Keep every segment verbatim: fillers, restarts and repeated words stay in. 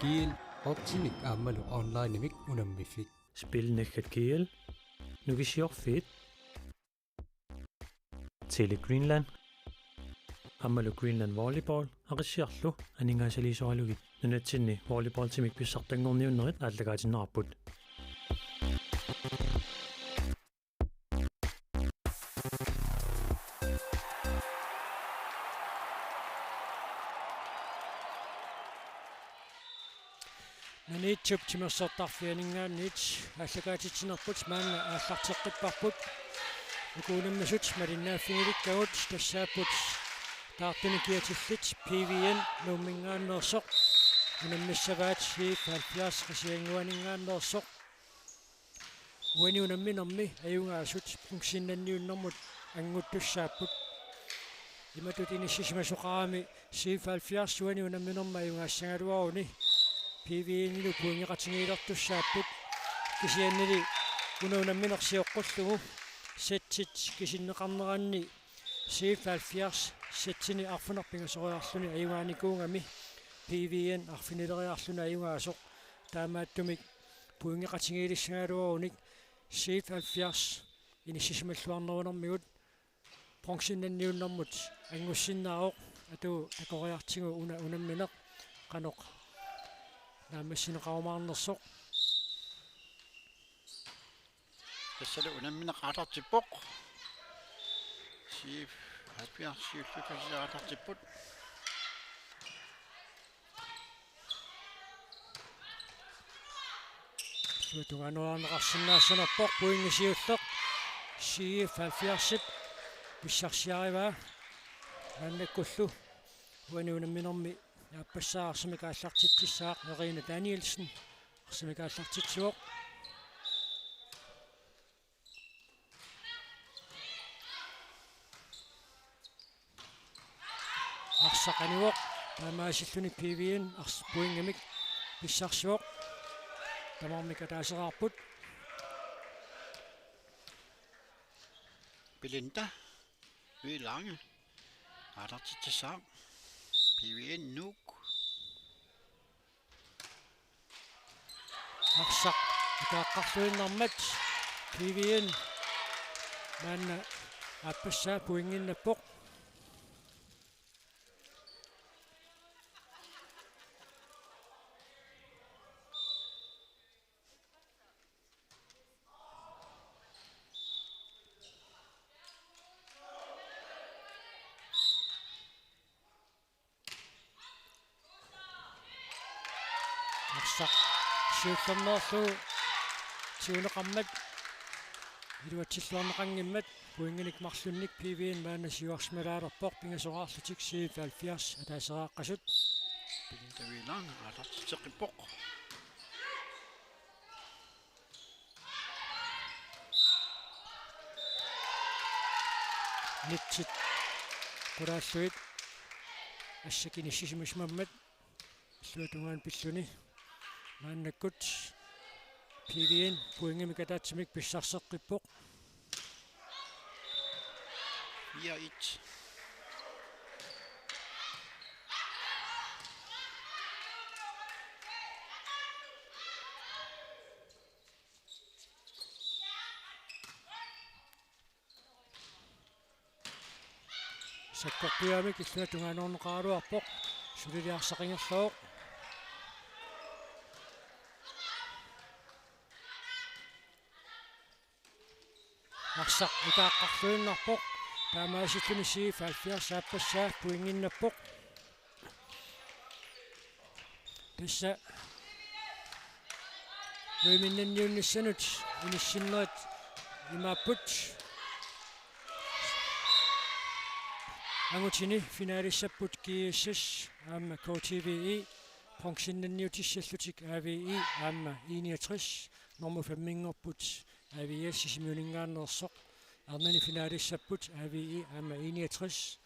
G L, Optinik aammalu onlinemik unammiffik. Spil naggat G L, Nukisiorfiit, Tele Greenland aammalu Greenland Volleyball Aqissiarlu aningaasaliisoralugit nunatsinni volleyballtimik pissartanngorniunnerit aallakaatinneqarput. Naniitsup timersortarfianinngaanniit aallakaatitsinerput maanna aallarteqqipparput. Uku unammisut malinnaaffigilikkagut tassaapput taartunik kiatillit P V N Nuumminngaanneersoq unammissavaat C F halvfjerds Qasigiannguaninngaanneersoq. Uani unamminermi ajugaasut bronzennanniunnermut annguttussaapput. Imatut inissisimasoqarami C F halvfjerds uani unamminermi ajugaassagaluaruni P V N-ilu pointeqatigiilertussaapput. Kisiannili una unammineq sioqqullugu setsit kisinneqarneranni C F halvfjerds setsini arfineq-pingasoriarluni ajugaanikuugami P V N arfinileriarluni ajugaasoq. Taamaattumik pointeqatigiilissagaluarunik C F halvfjerds inissisimalluarnerunermigut bronzennanniunnermut anngussinnaavoq. Atuup takoriartigu una unammineq qanoq naammassineqarumaarnersoq. Tassalu unammineq aallartippoq. C F halvfjerds siulliullutik aallartipput. Illuatungaanut tungaanut siulleq C F halvfjerdsip pissarsiarivaa. Maannakkullu uani unamminermi aappassaa arsamik aallartitsissaaq Erina Danielsen. Arsamik aallartitsivoq. Arsaq anivoq, taamaasilluni P V N ars-, pointimik pissarsivoq. Tamarmik ataaseraarput. Belinda V. Lange aallartitsissaaq. P V N Nuuk. Arsaq ikaaqqarluinnarmat P V N maanna aappassaa pointinnappoq. Arsaq siullermeerlugu tiguneqarmat iluatsilluarneqanngimmat pointinik marlunnik P V N maanna siuarsimalaarpoq, pingasoraarlutik C F halvfjerds ataaseraaqqasut. Belinda V. Lange aallartitseqqippoq. Netsit qulaallugit asseq inissisimasimammat illuatungaanut pilluni. Maannakkut P V N pointimik ataatsimik pissarseqqippoq. Fire et. Sakkortuumik illuatungaanoorneqaraluarpoq, sulili arsaq ingerlavoq. Arsaq ikaaqqarluinnarpoq, taamaasilluni C F halvfjerds aappassaa pointinnappoq. Tassa uiminnanniunnissanut inissinnerit imaapput. Angutini finalissapput G S S aamma K T V E, bronzennanniutissallutik A V E aamma I niogtres, normu femminngorput A V S Sisimiuninngaanneersoq, ernani finalissapput A V E aamma I niogtres.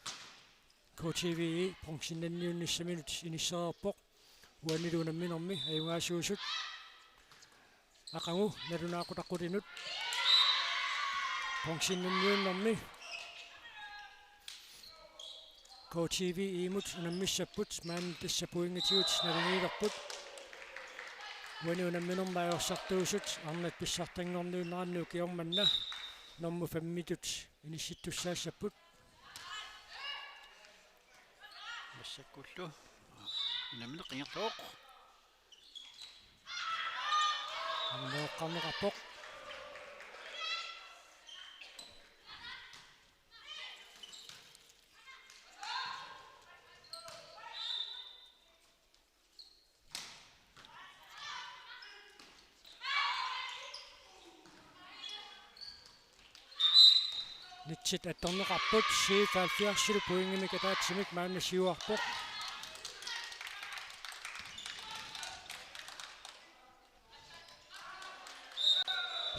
K T V E bronzennanniunnissaminut inissereerpoq. Uanilu unamminermi ajugaasuusut aqagu nalunaaqutaq qulinut. Bronzennanniunnermi K T V E-mut unammissapput, maanna tassa pointigut nalunngillerput. Uani unamminermi ajorsartuusut arnat pissartanngorniunneranni ukioq manna nummer femmitut inissittussaassapput. Massakkullu unammineq ingerlavoq. Angumeriarneqarpoq. Nitsit attorneqarput, syvoghalvfjerdsilu pointimik ataatsimik maanna siuarpoq.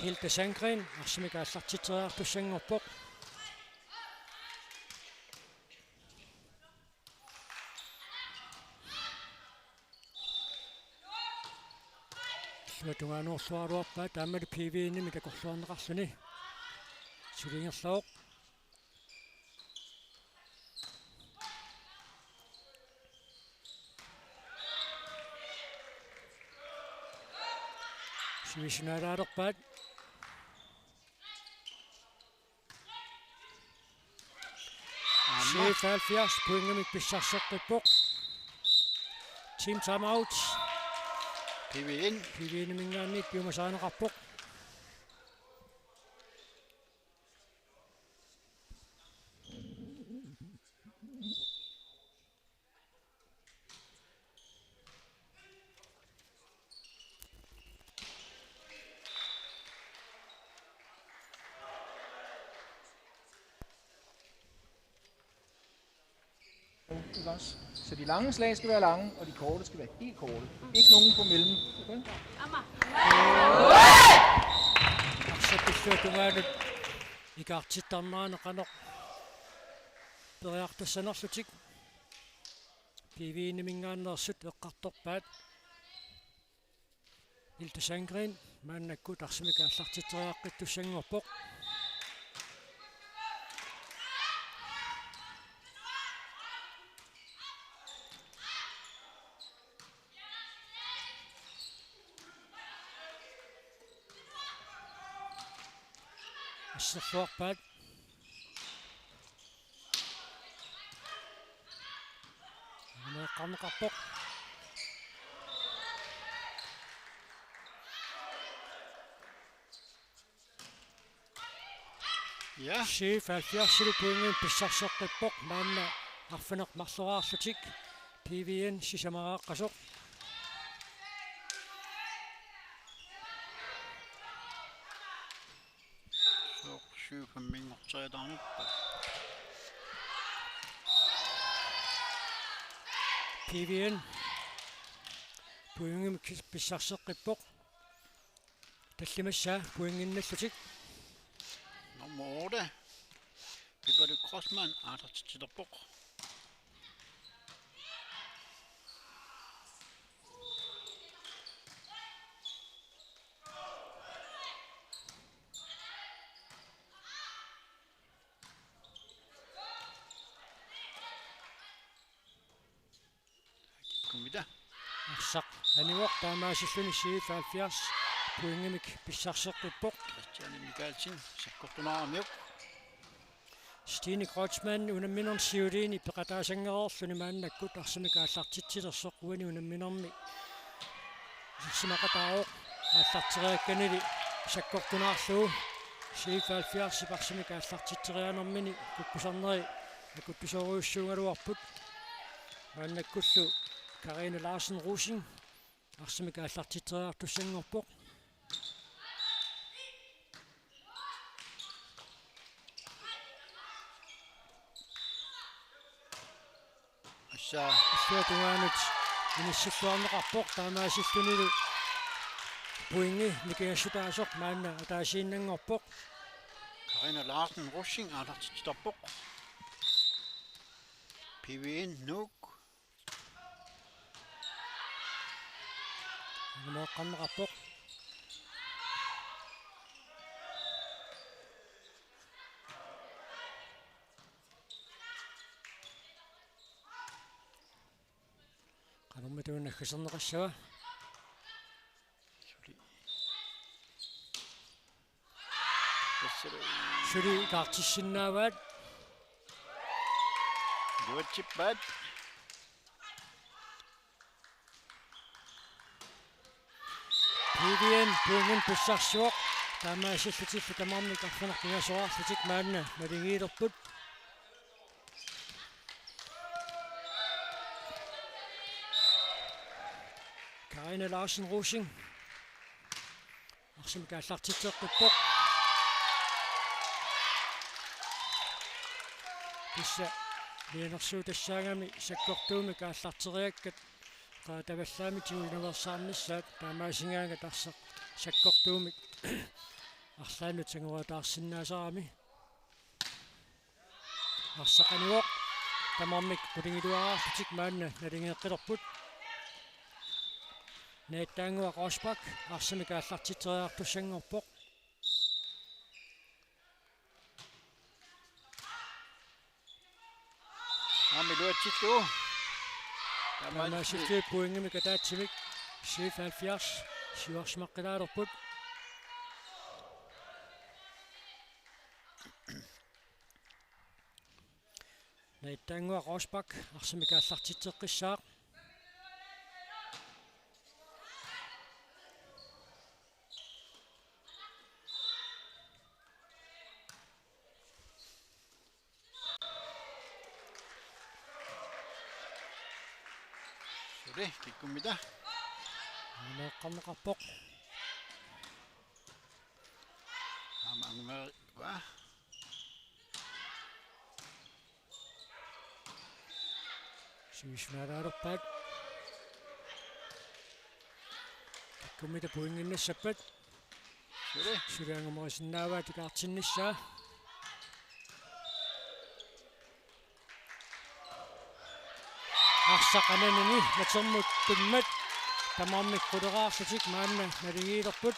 Hilda Sandgren arsamik aallartitseriartussanngorpoq. Illuatungaanut orluaraluarpaat, taamalu P V N-imik takorluuarneqarluni. Suli ingerlavoq. Sivissuaalaalerpaat. Aamma. Syvoghalvfjerds pointimik pissarseqqippoq. Team timeout. P V N. P V N-iminngaanniit piumasarineqarpoq. Ikke også? Så de lange slag skal være lange, og de korte skal være helt korte. Ikke nogen på mellem. Okay? Arsaq illuatungaanut ikaartittarnerani qanoq periarfissanerlutik. P V N-iminngaanneersut eqqartorpaat. Hilda Sandgren maannakkut arsamik aallartitseriaqqittussanngorpoq. Assersuarpaat. Angumeriarneqarpoq. Ja. Syvoghalvfjerds pointimik pissarseqqippoq, maanna arfineq-marloriarlutik P V N sisamaraaqqasoq. Sooq syv femminngorteriataarnerpa? P V N pointimik pissarseqqippoq. Tallimassaa pointinnallutik. Nummer otte, Pipaluk Grossmann, aallartitsittarpoq. Kumita. Arsaq anivoq, taamaasilluni syvoghalvfjerds pointimik pissarseqqippoq. Christiane Mikaelsen sakkortunaaramiuk. Stine Kreutzmann unamminermi siuliini peqataasanngereerluni maannakkut arsamik aallartitsilersoq, uani unamminermi isersimaqataavoq aallarteriakkanili sakkortunaarlugu. Syvoghalvfjerds arsamik aallartitseriaanermini kukkusarneri akuttusoorujussuugaluarput. Maannakkullu Karina Larsen Rosing arsamik aallartitseriartussanngorpoq. Assa. Illuatungaanut inissilluarneqarpoq, taamaasillunilu pointi nikingassutaasoq maanna ataasiinnanngorpoq. Karina Larsen Rosing aallartitsittarpoq. P V N Nuuk. Angumeriarneqarpoq. Qanormita una naggaserneqassava? Tuli ikaartissinnaavaat. Iluatsippaat. P V N pointimik pissarsivoq. Taamaasillutillu tamarmik arfineq-pingasoraarlutik maanna naligiilerput. Karina Larsen Rosing. Arsamik aallartitseqqippoq. Tassa mianersuutassaagami sakkortuumik aallarteriakkat qaa tavallaamik tigulluarsaarnissaat taamaasigaangat arsaq sakkortuumik arlaannut sanguataarsinnaasarami. Arsaq anivoq. Tamarmik qulingiluaarlutik maanna naligeeqqilerput. Naattaannguaq Rosbach arsamik aallartitseriartussanngorpoq. Aamma iluatsillugu. Taamaasillutik pointimik ataatsimik C halvfjerds siuarsimaqqilaalerput. Naattaannguaq Rosbach arsamik aallartitseqqissaaq. Suli, kikkummita? Angumeeqqarneqarpoq. Aamma angumeerivaa. Sivismaalaalerpaat. Kikkummita pointinnassappat. Suli. Suli angumerisinnaavaat ikaartinnissaa. Arsaq ananini natermut tummat tamarmik quleraarlutik maanna naligiilerput.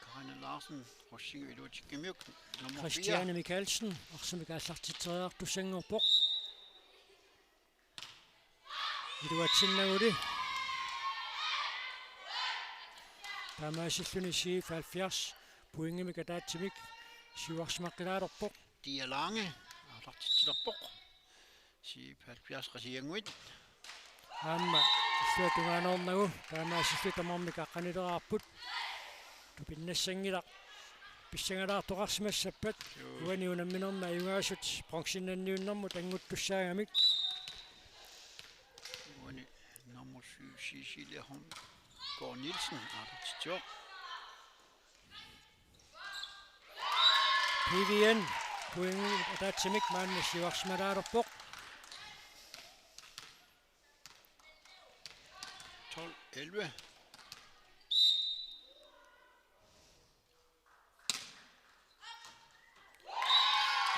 Karina Larsen, Rosing iluatsikkamiuk, nummer fire. Christiane Mikaelsen, arsamik aallartitseriartussanngorpoq. Iluatsinnaguli. Taamaasilluni C halvfjerds pointimik ataatsimik siuarsimaqqilaalerpoq. Dia Lange, aallartitsilerpoq. C halvfjerds Qasigiannguit. Aamma illuatungaanoornagu taamaasillutik tamarmik aqqanileraarput. Tupinnassanngilaq pissangalaartoqarsimassappat. Juu. Uani unamminermi ajugaasut bronzenniunnermut annguttussaagamik. Uani nummer syv, Cecilie Holmgaard Nielsen, aallartitsivoq. P V N pointimik ataatsimik maanna siuarsimalaalerpoq. Tolv elleve.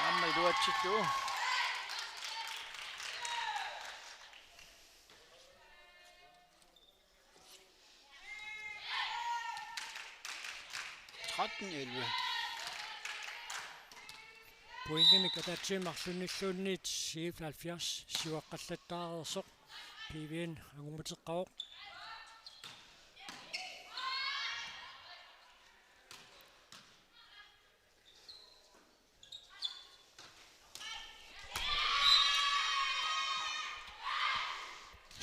Aamma iluatsillugu. Tretten elleve. Pointimik ataatsimik marlunnilluunniit C halvfjerds siuaqqallattaareersoq. P V N angummuteqqavoq.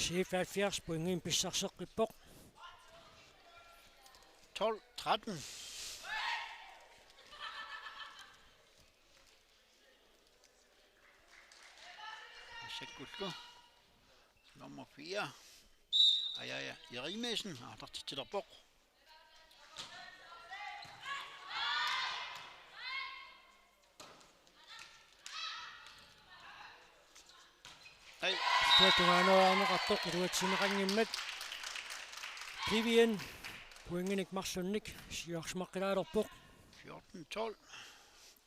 C halvfjerds pointimik pissarseqqippoq. Tolv tretten. Massakkut nummer fire, Ajaja Jeremiassen, aallartitsilerpoq. Ai. Illuatungaanoorneqartoq iluatsinneqanngimmat. P V N pointinik marlunnik siuarsimaqqilaalerpoq. Fjorten tolv.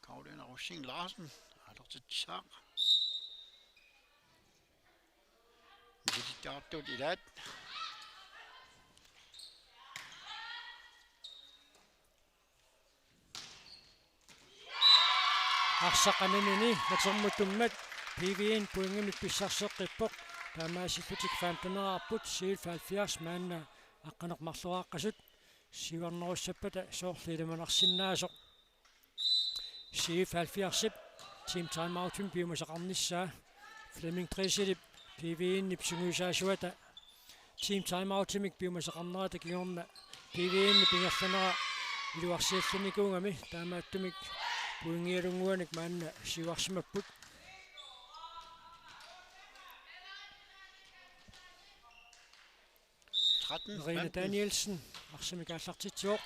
Karoline Rosing Larsen, aallartitsissaaq. Misilittaartut ilaat. Arsaq ananini natermut tummat P V N pointimik pissarseqqippoq. Taamaasillutik femteneraarput, C halvfjerds maanna aqqaneq-marloraaqqasut. siuarnerussappata soorlu ilimanarsinnaasoq. C F halvfjerdsip team timeoutimik piumasaqarnissaa. Flemming Dresselip P V N-ip sungiusaasuata team timeoutimik piumasaqarnerata kingorna P V N-ip ingerlanera iluarsiallannikuugami, taamaattumik pointialunnguanik maanna siuarsimapput. Tretten, Rina femten. Danielsen arsamik aallartitsivoq.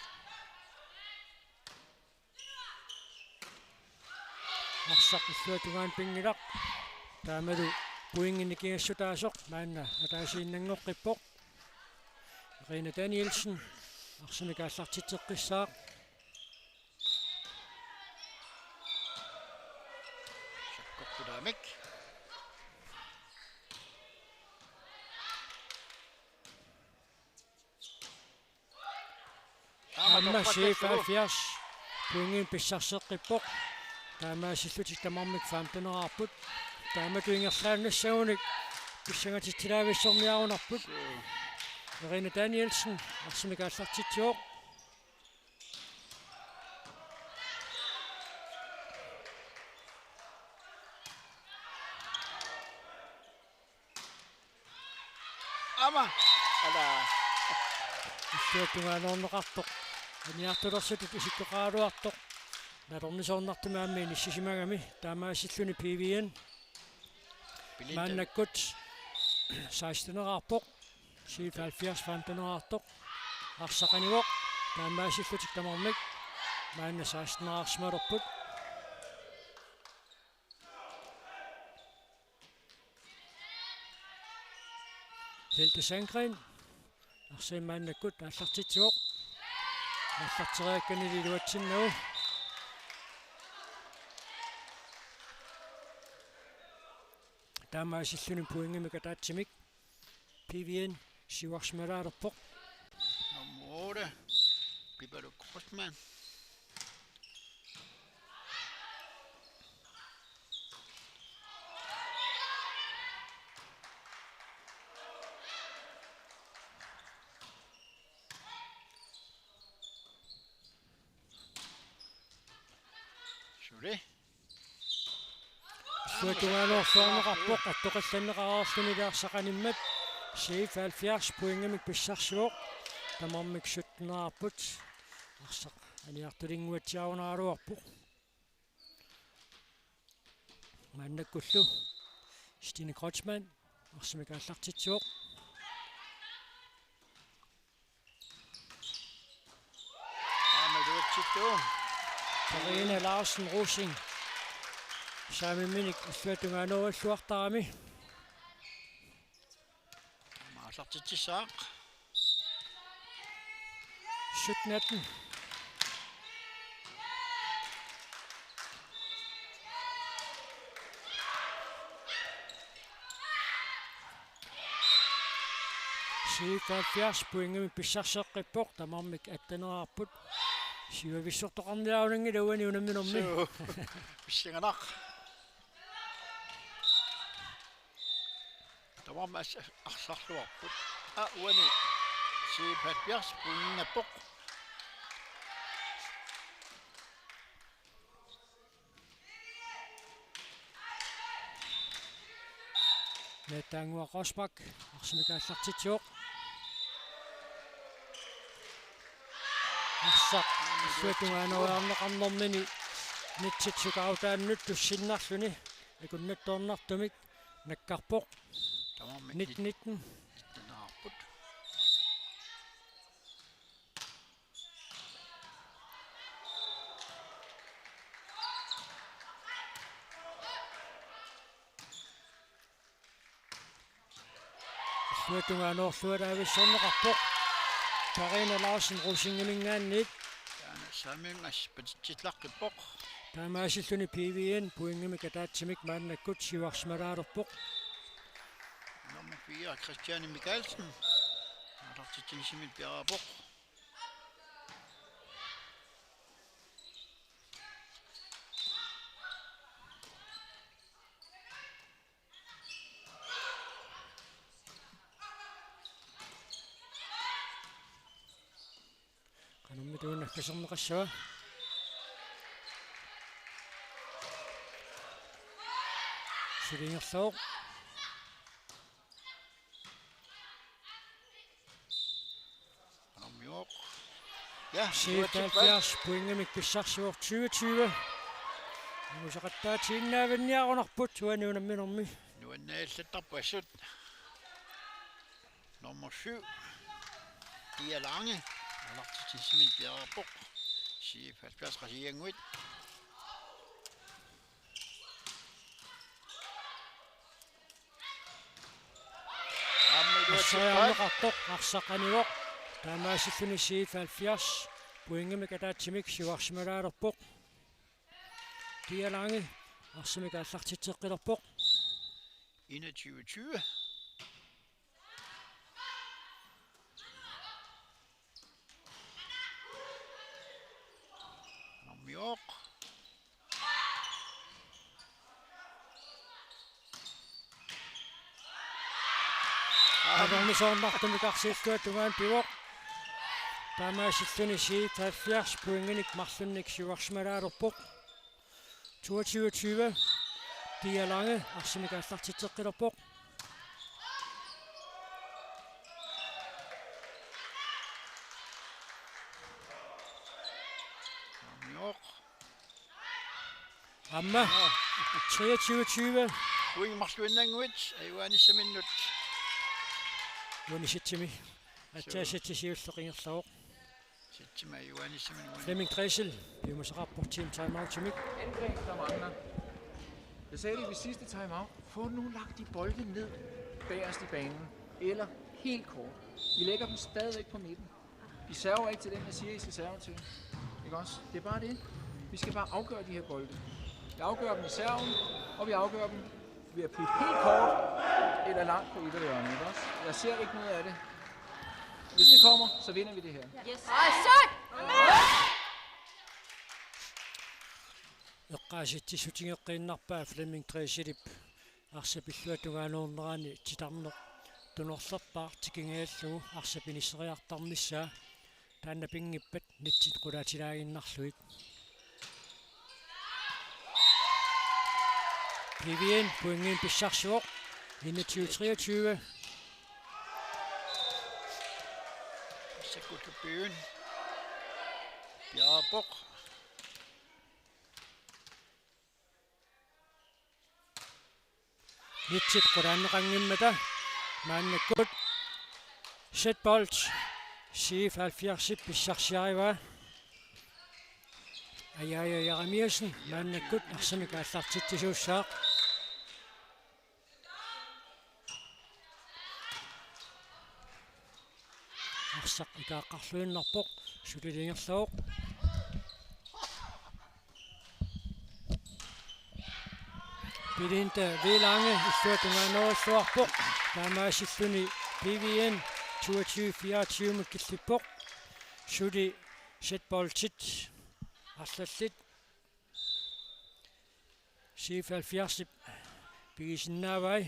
Arsaq illuatungaanut pinngilaq. Taamalu pointi nikingassutaasoq maanna ataasiinnanngoqqippoq. Rina Danielsen arsamik aallartitseqqissaaq. Sakkortulaamik. Aamma C F halvfjerds pointimik pissarseqqippoq. Taamaasillutik tamarmik femteneraarput. Taamatut ingerlaannassagunik pissangatitsilaavissorniarunarput. Suu. Rina Danielsen arsamik aallartitsivoq. Aamma. Ala. Illuatungaa aniorneqartoq. Aniartulersutut isikkoqaraluartoq. Nalornisoornartumik aamma inissisimagami, taamaasilluni P V N. Maannakkut seksteneraarpoq. C F halvfjerds femteneraartoq. Arsaq anivoq. Taamaasillutik tamarmik maanna seksteneraarsimalerput. Hilda Sandgren. Arsaq maannakkut aallartitsivoq. Aallarteriakkani iluatsinnagu. Taamaasilluni pointimik ataatsimik P V N siuarsimalaalerpoq. Nummer otte, Pipaluk Grossmann. Suli. Illuatungaanoorluarneqarpoq, attoqallanneqareerluni arsaq animmat. C F halvfjerds pointimik pissarsivoq. Tamarmik sytteneraarput. Arsaq aniartulinnguatsiarunaraluarpoq. Maannakkullu Stine Kreutzmann arsamik aallartitsivoq. Aamma iluatsittuuvoq. Karina Larsen Rosing. Saamimminik illuatungaanoorilluartarami. Aamma aallartitsissaaq. Sytten atten. C F halvfjerds pointimik pissarseqqippoq, tamarmik atteneraarput. Siuavissortoqarniarunanngilaq uani unamminermi. Suu. Pissanganaq. Tamarmik as-, arsarluarput. Aa, uani C F halvfjerds pointinnappoq. Nattaannguaq Rosbach arsamik aallartitsivoq. Arsaq illuatungaanooreerneqarnermini nitsitsuk autaannut tussinnarluni akunnattoornartumik nakkarpoq. Tamarmik nitten nitten. Nitten nitten. Illuatungaanoorluarlaavissorneqarpoq. Karina Larsen Rosingiminngaanniit. Taanna saamiungas patitsillaqqippoq. Taamaasilluni P V N pointimik ataatsimik maannakkut siuarsimalaalerpoq. Nummer fire, Christiane Mikaelsen. Aallartitsinissamut piareerpoq. Tuunnakkaserneqassava. Suli ingerlavoq. Qanormioq. Ja, C F halvfjerds pointimik pissarsivoq tyve tyve. Angusaqattaatiinnaavinniarunarput uani unamminermi. Nuannaallattarput assut. Nummer syv. Pia Lange. Aallartitsissumik piareerpoq. C F halvfjerds Qasigiannguit. Aamma iluatsippaat. Assariarneqartoq arsaq anivoq. Taamaasilluni C F halvfjerds pointimik ataatsimik siuarsimalaalerpoq. Pia Lange arsamik aallartitseqqilerpoq. Enogtyve tyve. Qanormioq. Atornisoornartumik arsiilluat tungaanut pivoq. Taamaasilluni C F halvfjerds pointinik marlunnik siuarsimalaalerpoq. Toogtyve tyve. Pia Lange arsamik aallartitseqqilerpoq. Qanormioq. Aamma. Treogtyve tyve. Uingi marluinnannguit ajugaanissaminnut. Uani setsimi. Aatsaat setsi siulleq ingerlavoq. Setsimi ajugaanissaminnut. Flemming Dressel piumasaqarpoq team timeoutimik. Ændring, der mangler. Jeg sagde det i det sidste timeout. Få nu lagt de bolde ned bagerst i banen. Eller helt kort. I lægger dem stadigvæk på midten. I server ikke til den, jeg siger, I skal serve til. Ikke også? Det er bare det. Vi skal bare afgøre de her bolde. Vi afgør dem i serven, og vi afgør dem ved at putte helt kort eller langt på et af hjørnerne, ikke også? Jeg ser ikke noget af det. Hvis det kommer, så vinder vi det her. Yes. Eqqaasitsissutigeqqiinnarpaa Flemming Dresselip arsaq pilluatungaanoornerani titarneq tunorlerpaaq tikingajallugu arsaq pinisseriartarnissaa. Taanna pinngippat nitsit qulaatilaaginnarlugit. P V N pointimik pissarsivoq. Enogtyve treogtyve. Sakkutupiun. Piareerpoq. Nitsit qulaanneqanngimmata maannakkut setbold C F halvfjerdsip pissarsiarivaa. Ajaja Jeremiassen maannakkut arsamik aallartitsisuussaaq. Arsaq ikaaqqarluinnarpoq, sulili ingerlavoq. Belinda Velange illuatungaanoorluarpoq, taamaasilluni P V N toogtyve fireogtyve-mik killippoq. Suli setboldit arlallit C F halvfjerdsip pigisinnaavai.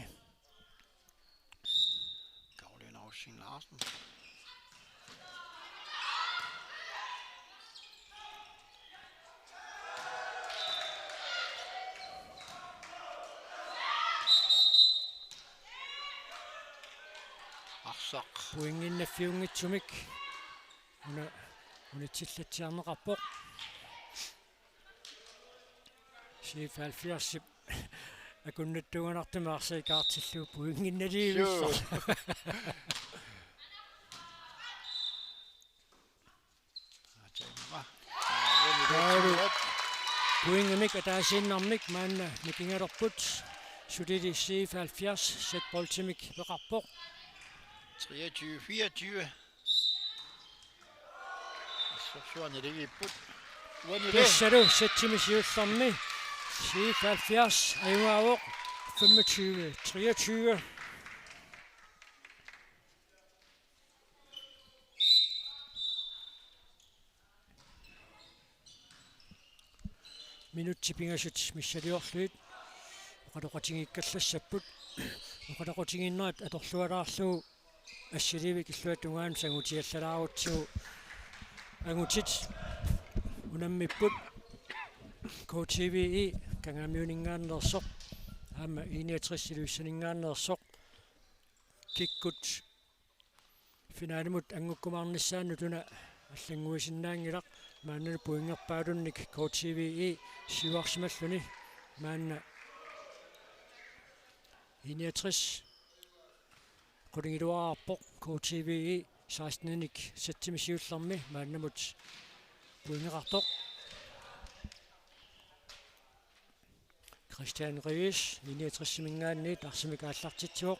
Karoline Rosing Larsen. Arsaq. Pointinnaffiunngitsumik una unitsillatsiarneqarpoq. C F halvfjerdsip akunnattuugunartumik arsaq ikaartillugu pointinnaliivissaq. Suu. Aatsaamma. Taavalu pointimik ataasiinnarmik maanna nikingalerput. Sulili C F halvfjerds setboldimik peqarpoq. Treogtyve fireogtyve. Assorsuaq naligiipput. Uani le. Tassalu setsimi siullermi C F halvfjerds ajugaavoq femogtyve treogtyve. Minutsit pingasut missiliorlugit oqaloqatigiikkallassapput. Oqaloqatigiinnerat atorlualaarlugu Assiliivik illuatungaanut sangutiallalaarutsigu Angutit unammipput, K T V E Kangaamiuninngaanneersoq aamma I niogtres Ilulissaninngaanneersoq, kikkut finalimut angukkumaarnissaannut una allannguisinnaanngilaq, maannali pointerpaalunnik K T V E siuarsimalluni. Maanna I niogtres qulingiluaarpoq, K T V E seksten-inik sætimi siullermi maannamut pointeqartoq. Christian Ries I niogtres-iminngaanniit arsamik aallartitsivoq.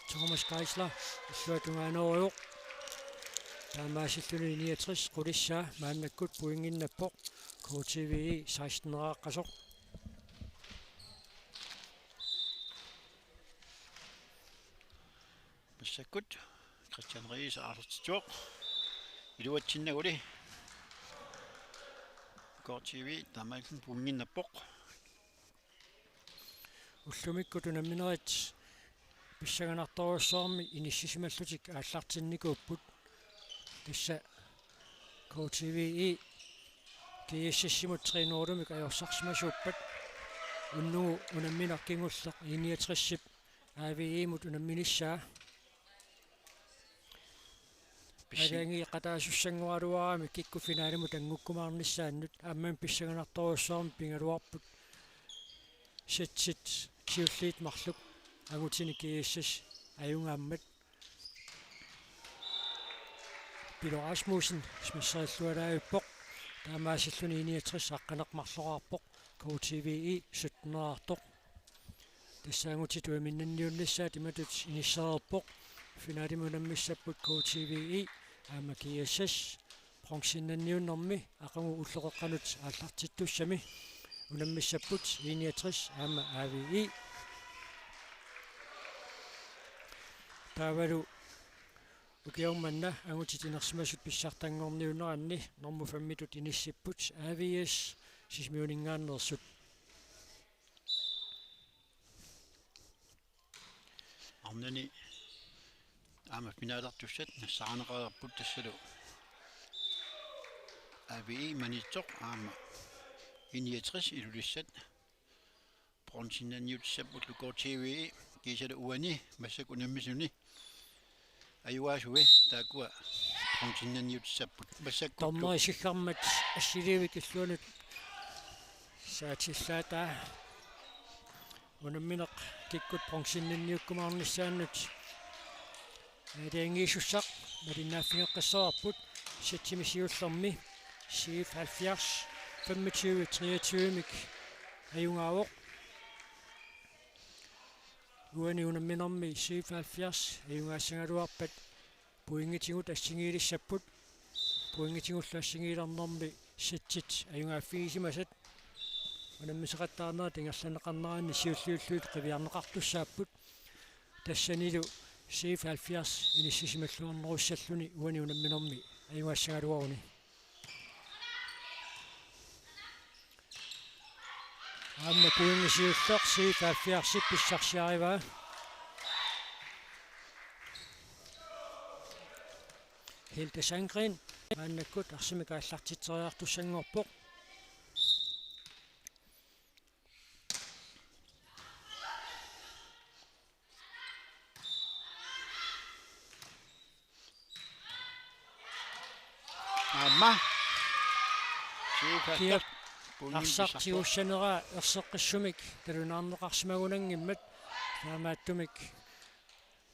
Thomas Geisler illuatungaanooruvoq. Taamaasilluni I niogtres qulissaa maannakkut pointinnappoq, K T V E seksten-eraaqqasoq. Massakkut Christian Ries aallartitsivoq. Iluatsinnaguli K T V E taamaalilluni pointinnappoq. Ullumikkut unamminerit pissanganartorujussuarmik inissisimallutik aallartinnikuupput. Tassa K T V E G S S-imut tre nul-imik ajorsarsimasuuppat. Unnugu unammineq kingulleq I niogtres-ip A V E-mut unamminissaa. Pissi- Aalajangeeqataasussanngorluarami kikkut finalimut angukkumaarnissaannut, aamma pissanganartorujussuarmik pigaluarput. Sætsit siulliit marluk angutini G S S ajugaammat. Pilo Rasmussen smasserillualaavippoq. Taamaasilluni I niogtres aqqaneq marloraarpoq, K T V E sytten-eraartoq. Tassa angutit uiminnanniunnissaat imatut inissereerpoq. Finalimut unammissapput K T V E aamma G S S. Bronzeinnanniunnermi aqagu ulloqeqqanut aallartittussami unammissapput I niogtres aamma A V E. Taavalu ukioq manna angutit inersimasut pissartanngorniunneranni normu femmitut inissipput A V S Sisimiuninngaanneersut. Arnani aamma finalertussat nassaarineqareerput, tassalu A V E Maniitsoq aamma I niogtres Ilulissat. Bronzeinnanniutissappullu K T V E, kiisalu uani massakkut unammisuni ajugaasui taakkua bronzeinnanniutissapput. Massakkut dommeri siggarmat assiliivik illuanut saatillaataa. Unammineq kikkut bronzeinnanniukkumaarnissaannut aalajangiisussaq malinnaaffigeqqissavarput. Sætimi siullermi C F halvfjerds femogtyve treogtyve-mik ajugaavoq. Uani unamminermi C F halvfjerds ajugaassagaluarpat pointitigut assigiilissapput. Pointitigullu assigiilernermi sætsit ajugaaffigisimasat. Unammisoqattaarnerat ingerlanneqarneranni siulliullugit qiviarneqartussaapput. Tassanilu C F halvfjerds inissisimalluarnerussalluni uani unamminermi ajugaassagaluaruni. Aamma pointi siulleq C F halvfjerds pissarsiarivaa. Hilda Sandgren maannakkut arsamik aallartitseriartussanngorpoq. Aamma. Kiap. Arsaq tigussanera erseqqissumik talunaarneqarsimagunanngimmat, taamaattumik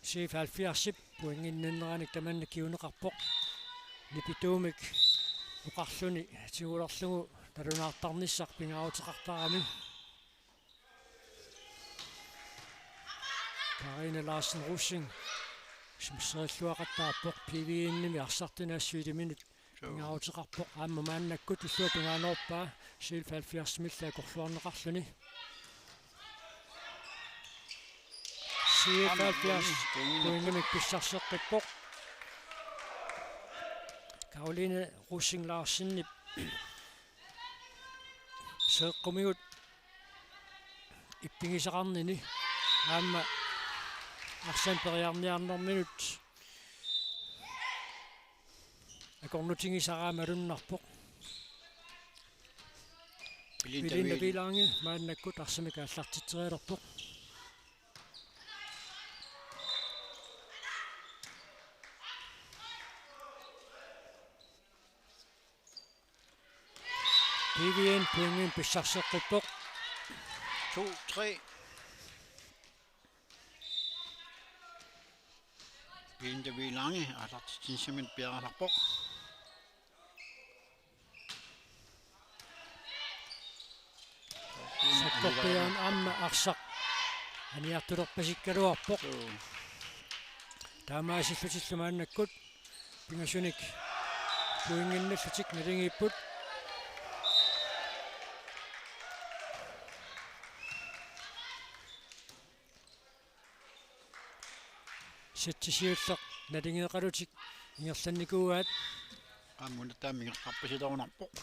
C F halvfjerds pointinninneranik tamanna kinguneqarpoq. Nipituumik oqarluni tigulerlugu talunaartarnissaq pingaaruteqartarami. Karina Larsen Rosing smasserilluaqattaarpoq, P V N-imi arsartuni assut iliminut pingaaruteqarpoq, aamma maannakkut illuatungaanerpaa C F halvfjerds-imillu akorluarneqarluni. C F halvfjerds pointimik pissarseqqippoq. Karoline Rosing Larsenip seeqqumigut ippigisaqarnini aamma arsan periarniarnerminut akornutigisara malunnarpoq. Belinda Belinda Wiel. Wiel Lange maannakkut arsamik aallartitserialerpoq. P V N pointimik pissarseqqippoq. To tre. Belinda Wiel Lange aallartitsinissaminut piareersarpoq. Sakkortuumik aamma arsaq aniartulerpasikkaluarpoq. Joo. Taamaasillutillu maannakkut pingasunik pointinnallutik naligiipput. Sætti siulleq naligeeqalutik ingerlannikuuaat. Aamma una taama ingerlarpasilerunarpoq.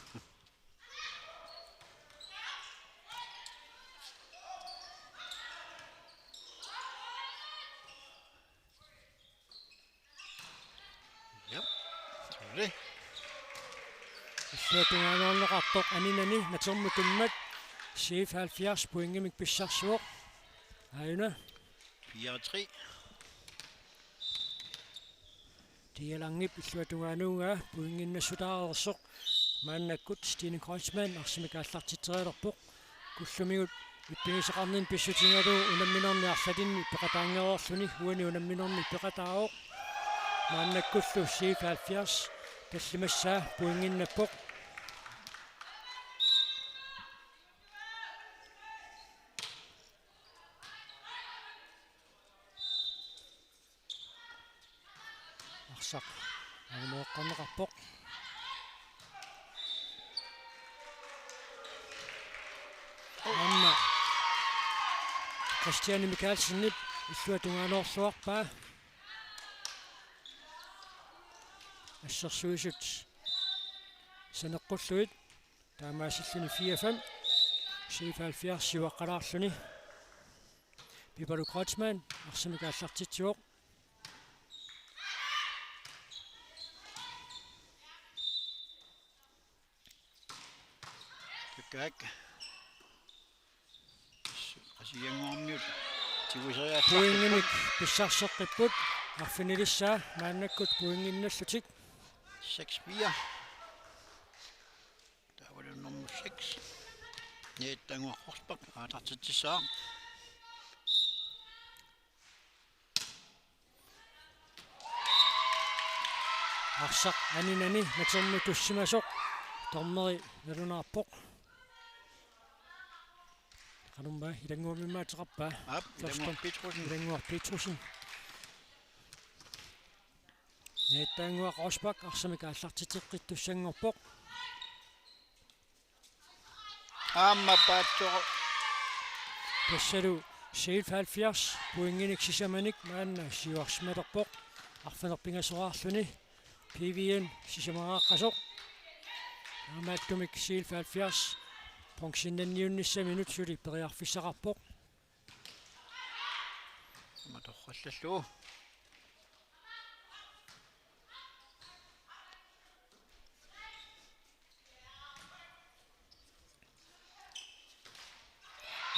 Jep. Sorry. Illuatungaanuarneqarpoq aninani natermutummat. C F halvfjerds pointimik pissarsivoq. Aajuna. Fire tre. Dialangip illuatungaanuugaa pointinnassutaareersoq. Maannakkut Stine Kreutzmann arsamik aallartitserialerpoq. Kullumigut ippigisaqarninni pissutigalugu unamminerni arlalinni peqataanngereerluni uani unamminerni peqataavoq. Maannakkullu C F halvfjerds tallimassaa pointinnappoq. Arsaq aamma Christiane Michaelsenip illuatungaanuorluarpaa. Assersuisut saneqqullugit taamaasilluni fire fem. C F halvfjerds siuaqqalaarluni. Pipaluk Kreutzmann arsamik aallartitsivoq. Takkaak. Qasigiannguarmiut tiguiseriaat. Pointimik pissarseqqipput. Arfinilissaa maannakkut pointinnallutik. Seks fire. Taavalu nummer seks. Neetanguaq Rosbach aallartitsissaaq. Arsaq aninani natermutussimasoq. Dommeri nalunaarpoq. Qanumma ilannguamimmaatseqarpa? Aap, Ilannguaq Petrussenip. Ilannguaq Petrussenip. Neetanguaq Rosbach arsamik aallartitseqqittussanngorpoq. Aamma paatsoq. Tassalu C F halvfjerds pointinik sisamanik maanna siuarsimalerpoq. Arfineq-pingasoraarluni P V N sisamaraaqqasoq. Taamaattumik C F halvfjerds bronzennanniunnissaminut suli periarfissaqarpoq. Aamma torrallallugu.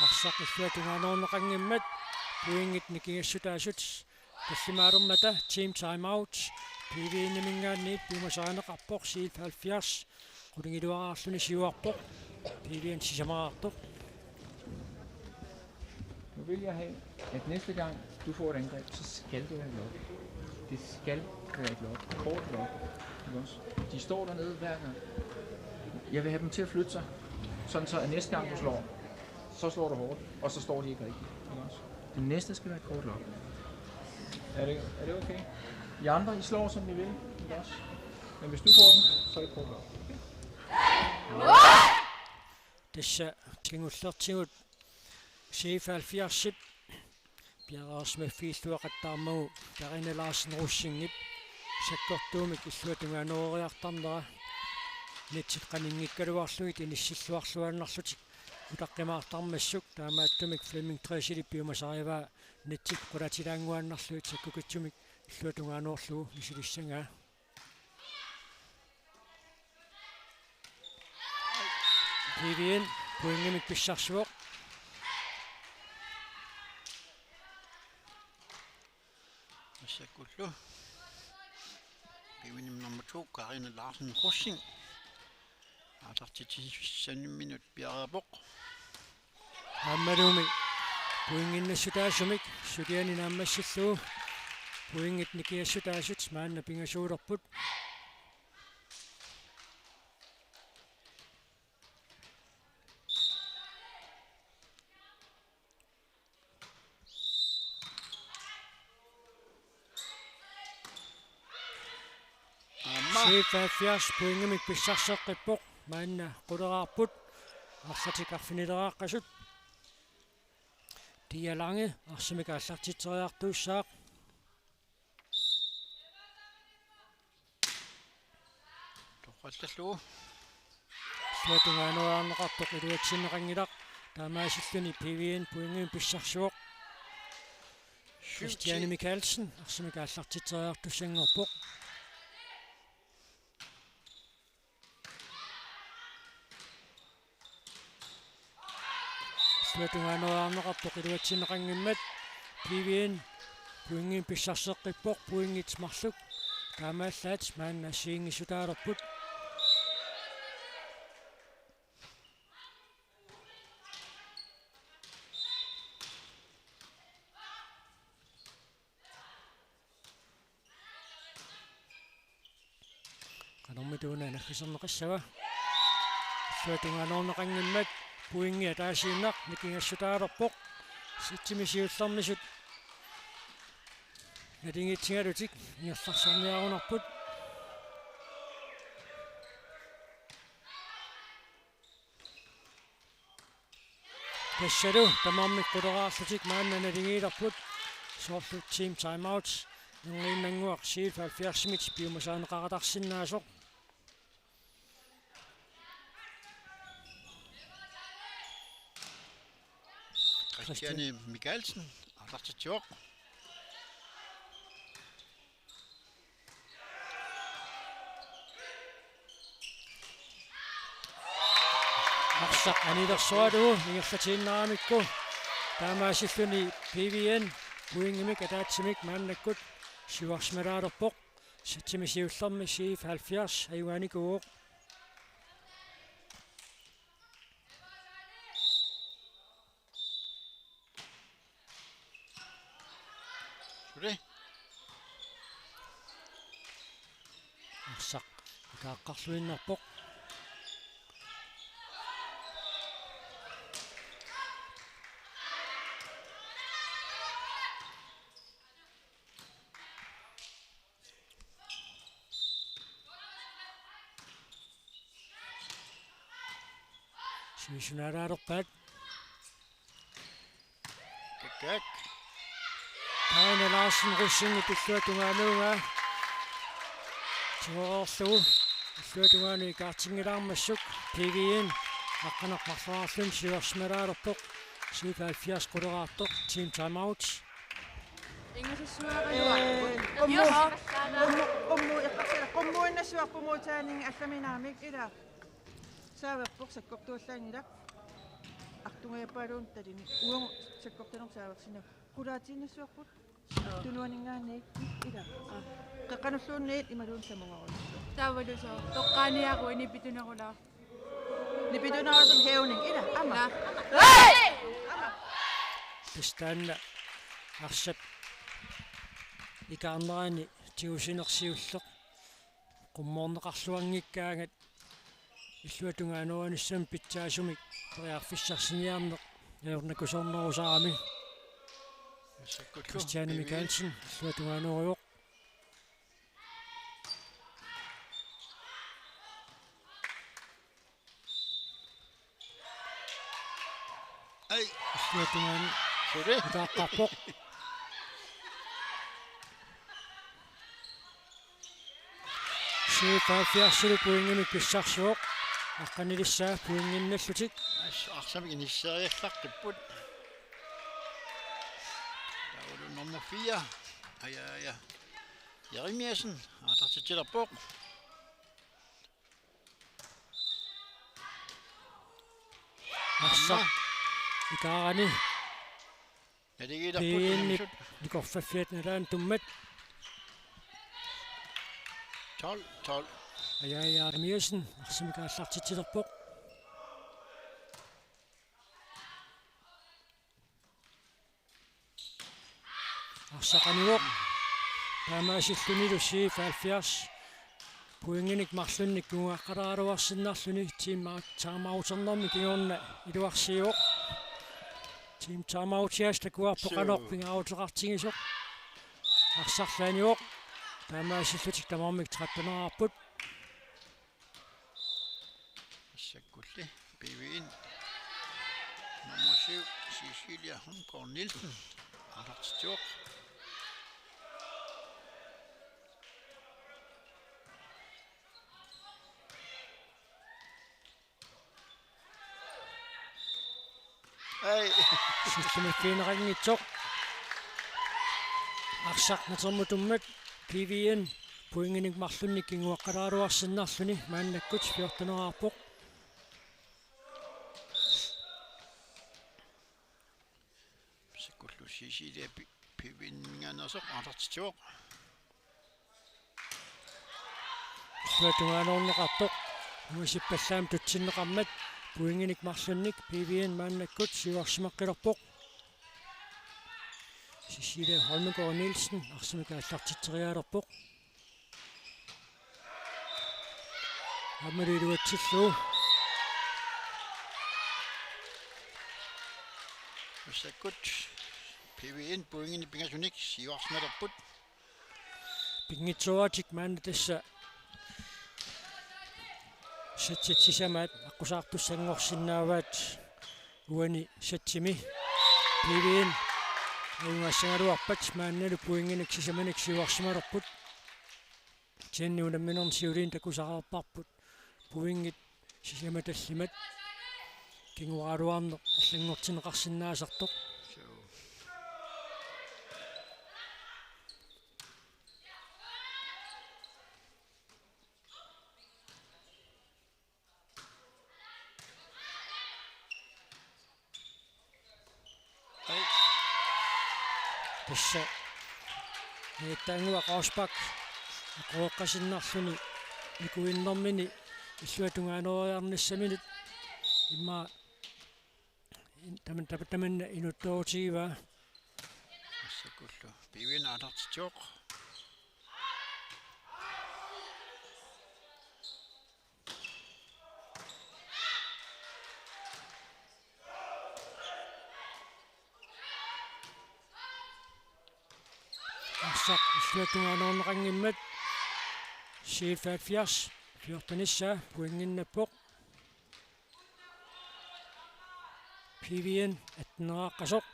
Arsaq illuatungaanuarneqanngimmat pointit nikingassutaasut tallimaalermata team timeout. P V N-iminngaanniit piumasarineqarpoq C F halvfjerds. Qulingiluaraarluni siuarpoq. P V N sisamaraartoq. Nu vil jeg have, at næste gang du får et angreb, så skal det være et lob. Det skal være et lob. Hårdt lob. Ikke også? De står dernede hver gang. Jeg vil have dem til at flytte sig, sådan så at næste gang du slår, så slår du hårdt, og så står de ikke rigtigt. Ikke også? Det næste skal være et kort lob. Er det, er det okay? I andre, I slår, som I vil. Ikke også? Men hvis du får dem, så er det et kort lob. Tassa kingullertigut C F halvfjerdsip piareersimaffiilluaqattaarmagu Karina Larsen Rosingip sakkortuumik illuatungaanuoriartarnera, netsit qaninngikkaluarlugit inissilluarluinnarlutik utaqqimaartarmassuk, taamaattumik Flemming Dresselip piumasarivaa netsit qulatilaannguaannarlugit sakkukitsumik illuatungaanuorlugu misilissagaa. P V N pointimik pissarsivoq. Massakkullu P V N nummer to, Karina Larsen Rosing, aallartitsissanimminut piareerpoq. Aammalumi pointinnassutaasumik suliani naammassillugu pointit nikingassutaasut maanna pingasuulerput. Aamma. C F halvfjerds pointimik pissarseqqippoq, maanna quleraarput arlatik arfinileriaqqasut. Dia Lange arsamik aallartitseriartuussaaq. Toqqallallugu. Illuatungaa tungaanut aarneqartoq iluatsinneqanngilaq. Taamaasilluni P V N pointimik pissarsivoq. Christiane Mikaelsen arsamik aallartitseriartussanngorpoq. Illuatungaa tungaanut aarneqartoq iluatsinneqanngimmat P V N pointimik pissarseqqippoq, pointit marluk. Taamaallaat maanna assigiinngissutaalerput. Qanormita una naggaserneqassava? Illuatungaanoorneqanngimmat pointi ataasiinnaq nikingassutaalerpoq. Setimi siullermisut naligiitsigalutik ingerlaarniarunarput. Tassalu tamarmik quleraarlutik maanna naligiilerput. Soorlu team timeout. Nungiinnannguaq C F halvfjerdsimit piumasaaneqaratarsinnaasoq. Christiane Mikaelsen aallartitsivoq. Arsaq anilersualugu ingerlatiinnaramikku. Taamaasilluni P V N pointimik ataatsimik maannakkut siuarsimaalaalerpoq. Setimi siullermi C F halvfjerds ajugaanikuuvoq. Suli. Arsaq ikaaqqarluinnarpoq. Sivisunaalaalerpaat. Kakkaak. Taina Larsen Rosing illuatungaanuugaa. Tigoorlugu illuatungaanut ikaartinngilaarmassuk P V N aqqaneq-marloraarluni siuarsimaalaalerpoq. C F halvfjerds quleraartoq, team timeout. Ingasassuaarujua. Ee, qummu-, qummu-, qummu-, eqqarsila, qummuinnassuaq pumuutaanningi allaminaamik ila. Saaverpoq sakkortuallaanngilaq. Artungajappaaluunniit talini. Uagut sakkortunermut saaversinnaavugut. Qulaatiinnassuarput. Tunuaninngaanniit ila. Aa. Qeqqanulluunniit imaluunniit samungorujussuaq. Taavalu soo. Toqqaaniarui nipitunerulaarpoq. Nipitunerusumik hævning ila. Aamma. Naa. Hey! Aamma. Tassa taanna arsap ikaarnerani tigusineq siulleq qummoorneqarluanngikkaangat illuatungaanuunissamut pitsaasumik periarfissarsiniarneq ajornakusoornerusarami. Christiane Mikaelsen illuatungaanuuvoq. Ai. Illuatungaanut. Suli. Ikaaqqarpoq. C F halvfjerds pointimik pissarsivoq. Aqqanilissaa pointinnallutik. As-, arsamik inisseriallartipput. Taavalu nummer fire. Aja, aja. Jeremiassen. Aallartitsilerpoq. Arsaq ikaarani. Naligiilerput piinnip unammisut. Nikorfaffiata nalaani tummat. Tolv tolv. Ajaja Jeremiassen arsamik aallartitsilerpoq. Arsaq anivoq. Taamaasillunilu C F halvfjerds pointinik marlunnik kinguaqqalaaraluarsinnarluni timeout-, timeouternermi kingorna iluarsiivoq. Team timeoutiaasiit takuarput qanoq pingaaruteqartigisoq. Arsarlu anivoq. Taamaasillutik tamarmik tretten-erarput. Massakkulli P V N nummer syv, Cecilia Holmgaard Nielsen, aallartitsivoq. Ai. Sisimiikkiineqanngitsoq. Arsaq natermut tummat P V N pointinik marlunnik kinguaqqalaaraluarsinnarluni maannakkut fjorten-erarpoq. Massakkullu Cecilia P-, P V N-iminngaanneersoq aallartitsivoq. Illuatungaanoorneqartoq. Uisippallaam tutsinneqarmat pointinik marlunnik P V N maannakkut siuarsimaqqilerpoq. Cecilia Holmgaard Nielsen arsamik aallartitserialerpoq. Aammalu iluatsillugu. Massakkut P V N pointinik pingasunik siuarsimalerput. Pinngitsooratik maanna tassa setsit sisamaat aqqusaartussanngorsinnaavaat uani setsimi. P V N ajugaassagaluarpat maannalu pointinik sisamanik siuarsimalerput. Kisianni unamminerni siuliini takusaqarparput pointit sisamat tallimat kinguaqqalaaraluarneq allanngortinneqarsinnaasartoq. Ai. Tassa Niattaannguaq Rosbach aqqueqqasinnarluni nikuinnermini illuatungaanooriarnissaminut immaqa in-, taman-, tap-, tamanna inuttoorutigivaa. Massakkullu P V N aallartitsivoq. Arsaq illuatungaanoorneqanngimmat C F halvfjerds fjortenissaa pointinnappoq. P V N atteneraaqqasoq.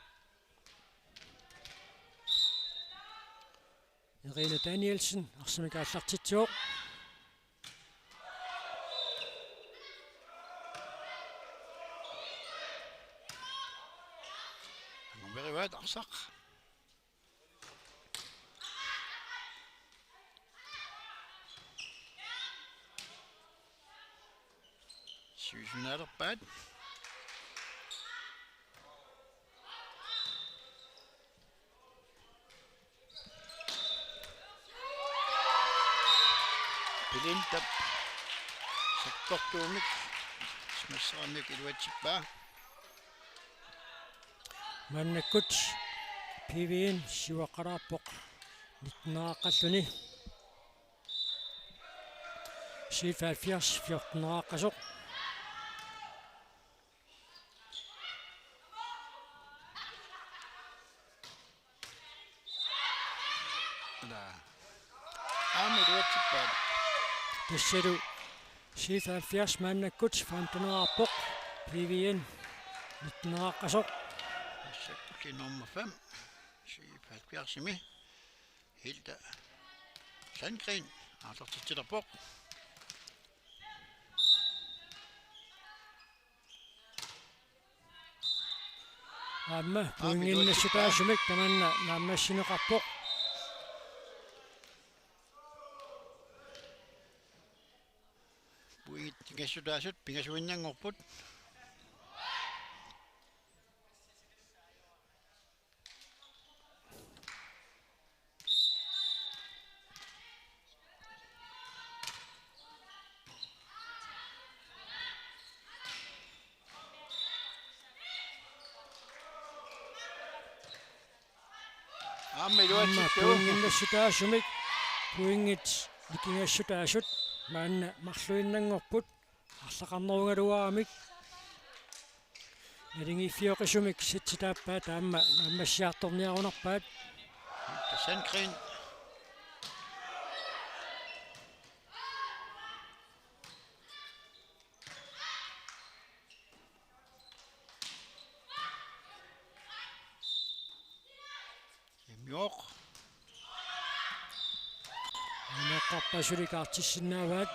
Irina Danielsen arsamik aallartitsivoq. Angumerivaat Arsaq. Sivisutigilerpaat. Pilintap sakkortuumik smasseramiuk iluatsippaa. Maannakkut P V N siuaqqalaarpoq nitteneraqqalluni. C F halvfjerds fjorteneraqqasoq. Ala. Aamma iluatsippaat. Tassalu C F halvfjerds maannakkut femteneraarpoq, P V N nitteneraqqasoq. Tassakki nummer fem C F halvfjerdsimi Hilda Sandgren aallartitsilerpoq. Aamma pointinnissutaasumik tamanna naammassineqarpoq. Pointit pingasutaasut pingasuinnanngorput. Aamma iluatsittu. Aamma pointinnassutaasumik, pointit nikingassutaasut maanna marluinnanngorput, arlaqarnerugaluaramik naligiiffioqisumik sitsit aappaat aamma naammassiartorniarunarpaat. Sandgreen. Imioq. Imioqqarpasuli kaartissinnaavaat.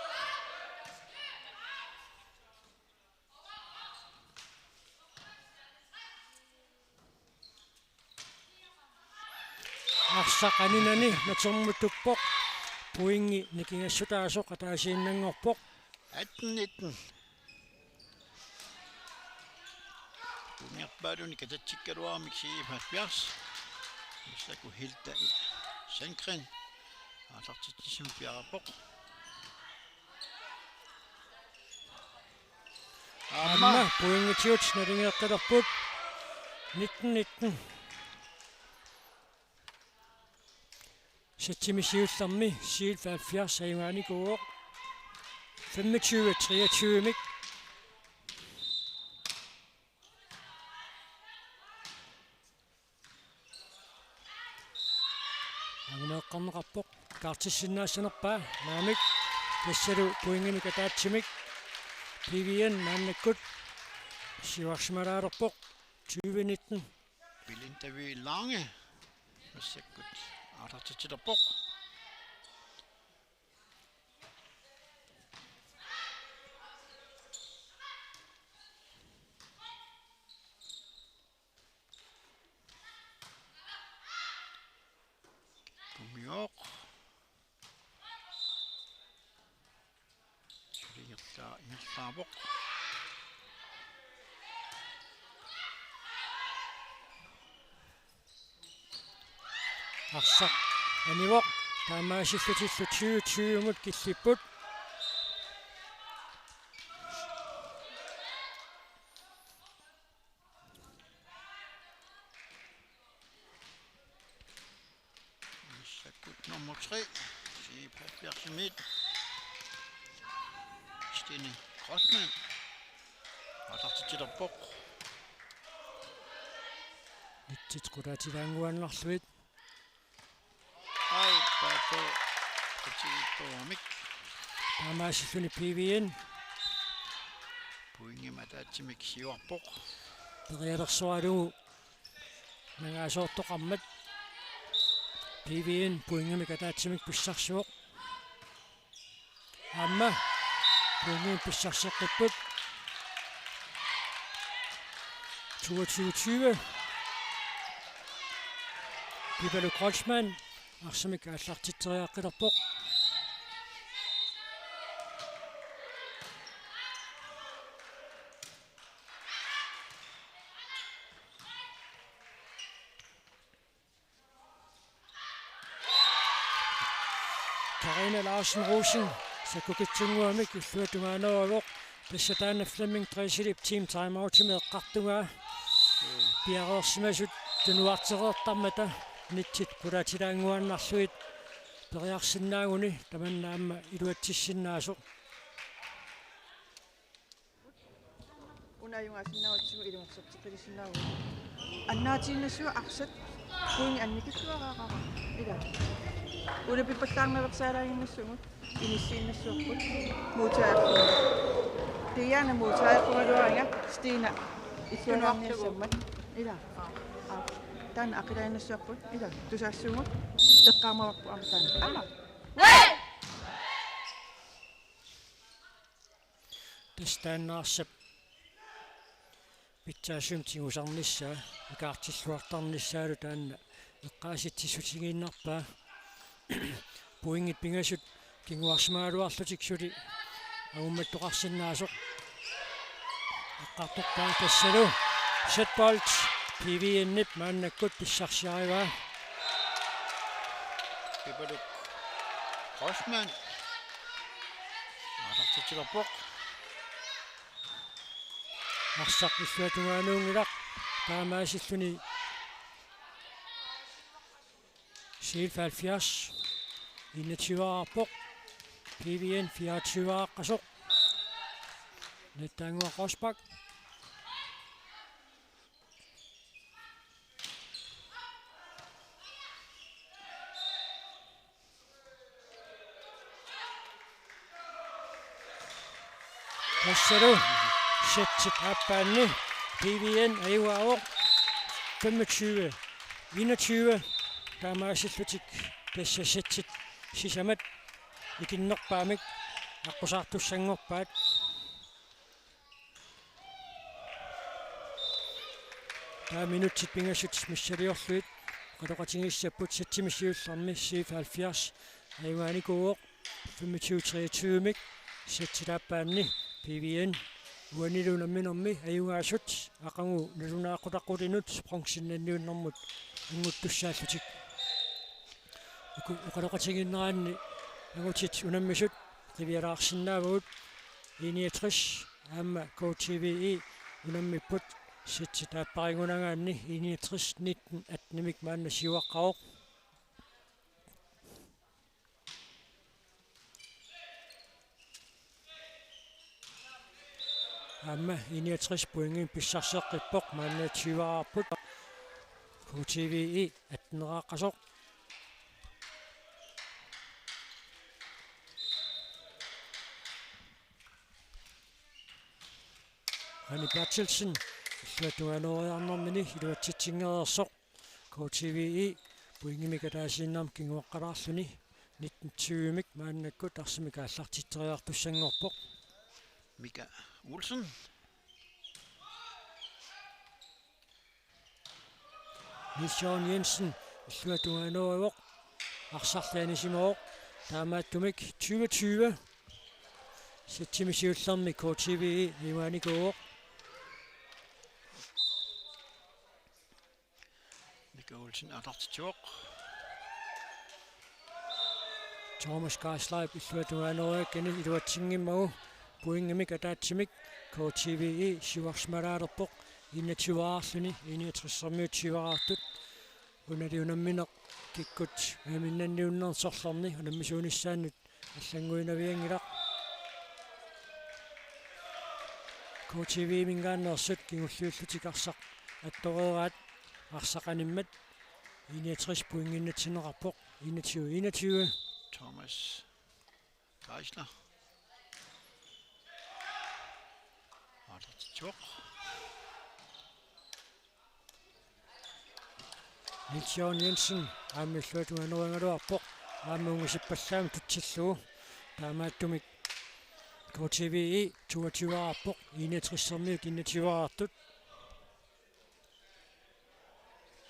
Arsaq aninani natermutuppoq. Pointit nikingassutaasoq ataasiinnanngorpoq. Atten nitten. Ungerpaaluni katatsikkaluaramik C F halvfjerds. Massakkut Hilda Sandgreen aallartitsissummik piareerpoq. Aamma. Aamma pointigut naligeeqqilerput. Nitten nitten. Satsimi siullermi C F halvfjerds ajugaanikuuvoq. Femogtyve treogtyve-mik. Angumeeqqarneqarpoq. Kaartissinnaassanerpaa naamik. Tassalu pointimik ataatsimik. P V N maannakkut siuarsimalaalerpoq. Tyve nitten. Belinda V. Lange. Massakkut aallartitsilerpoq. Imioq. Suli ingerla-, ingerlaavoq. Arsaq anivoq. Taamaasillutillu tyve tyve-mut killipput. Massakkut nummer tre, C F halvfjerds-imiit. Stine Kreutzmann. Aallartitsilerpoq. Nitsit qulaatilaannguannarlugit. Ai, Pato. Qatigiittuamik. Taamaasilluni P V N. Pointimik ataatsimik siuarpoq. Perialersoralugu nangaasoortoqarmat. P V N pointimik ataatsimik pissarsivoq. Aamma pointimik pissarseqqipput. Toogtyve tyve. Pipaluk Kreutzmann arsamik aallartitseriaqqilerpoq. Karina Larsen Rosing sakkukitsunnguamik illuatungaaneruvoq, tassa taanna Flemming Dresselip team timeoutimik eqqartugaa. Piareersimasut tunuartereertarmata nitsit qulaatilaannguannarlugit periarsinnaaguni tamanna aamma iluatsissinnaasoq. Una ajugaasinnaagatsigu ilungersorteqqissinnaavugut. Annaatiinnassuaq arsaq pointit annikilluaraarput. Ila. Una pippallaarnaveersaalaaginnassugut inissiinnassuarput. Muutaaffimmi. Diana muutaaffimmi. Stina illuatungaaniassammat. Ila. Aa. Taanna aqilaaginnassuarput. Ila. Tusaassuugut. Eqqaamavarput aamma taanna. Aamma. Tassa taanna arsap pitsaasumik tigusarnissaa, ikaartilluartarnissaalu taanna eqqaasitsissutigiinnarpaa. Pointit pingasut kinguarsimagaluarlutik suli angummattoqarsinnaasoq. Eqqartorpaa tassalu. Setbolt P V N-ip maannakkut pissarsiarivaa. Pipaluk Kreutzmann. Aallartitsilerpoq. Arsaq illuatungaanuunngilaq taamaasilluni. Syvoghalvfjerds enogtyve-arpoq. P V N fireogtyve-aaqqasoq. Nattaannguaq Rosbach. Tassalu settit aappaanni P V N ajugaavoq femogtyve enogtyve. Taamaasillutik tassa settit sisamat ikinnerpaamik aqqusaartussanngorpaat. Taava minutsit pingasut missiliorlugit oqaloqatigiissapput, sætimi siullermi syvoghalvfjerds ajugaanikuuvoq, femogtyve treogtyve-mik. Sættit aappaanni P V N uanilu unamminermi ajugaasut aqagu nalunaaqutaq qulinut bronzennanniunnermut annguttussaallutik. Uku-, oqaloqatigiinneranni angutit unammisut qivialaarsinnaavagut. I niogtres aamma K T V E unammipput, sættit aapparigunagaanni I niogtres nitten atten-imik maanna siuaqqavoq. Aamma I niogtres pointimik pissarseqqippoq, maanna tyve-aarput. K T V E attenneraaqqasoq. Rani Berthelsen illuatungaaneeriarnermini iluatsitsinngeriarsoq. K T V E pointimik ataasiinnarmik kinguaqqalaarluni nitten tyve-mik maannakkut arsamik aallartitseriartussanngorpoq. Mika Olsen. Niels Jørgen Jensen illuatungaaneerivoq. Arsarli anisimavoq. Taamaattumik tyve tyve. Sætimi siullermi K T V E ajugaanikuuvoq. Mika Olsen aallartitsivoq. Thomas Geisler illuatungaaneeriakkani iluatsinngimmagu pointimik ataatsimik K T V E siuarsimalaalerpoq, enogtyve-aarluni I niogtres-ermiut tyve-aartut. Unali unammineq kikkut ajaminnanniunnersorlorni unammisuunissaannut allannguinavianngilaq. K T V-minngaanneersut kingulliullutik arsaq attoreeraat, arsaq animmat I niogtres pointinnatsinneqarpoq, enogtyve enogtyve. Thomas Geisler. Aallartitsivoq. Niels Jørgen Jensen aamma illuatungaaneeriaraluarpoq, aamma ungasippallaamik tutsillugu. Taamaattumik K T V E toogtyve-aarpoq, I niogtres-ermiut enogtyve-aartut.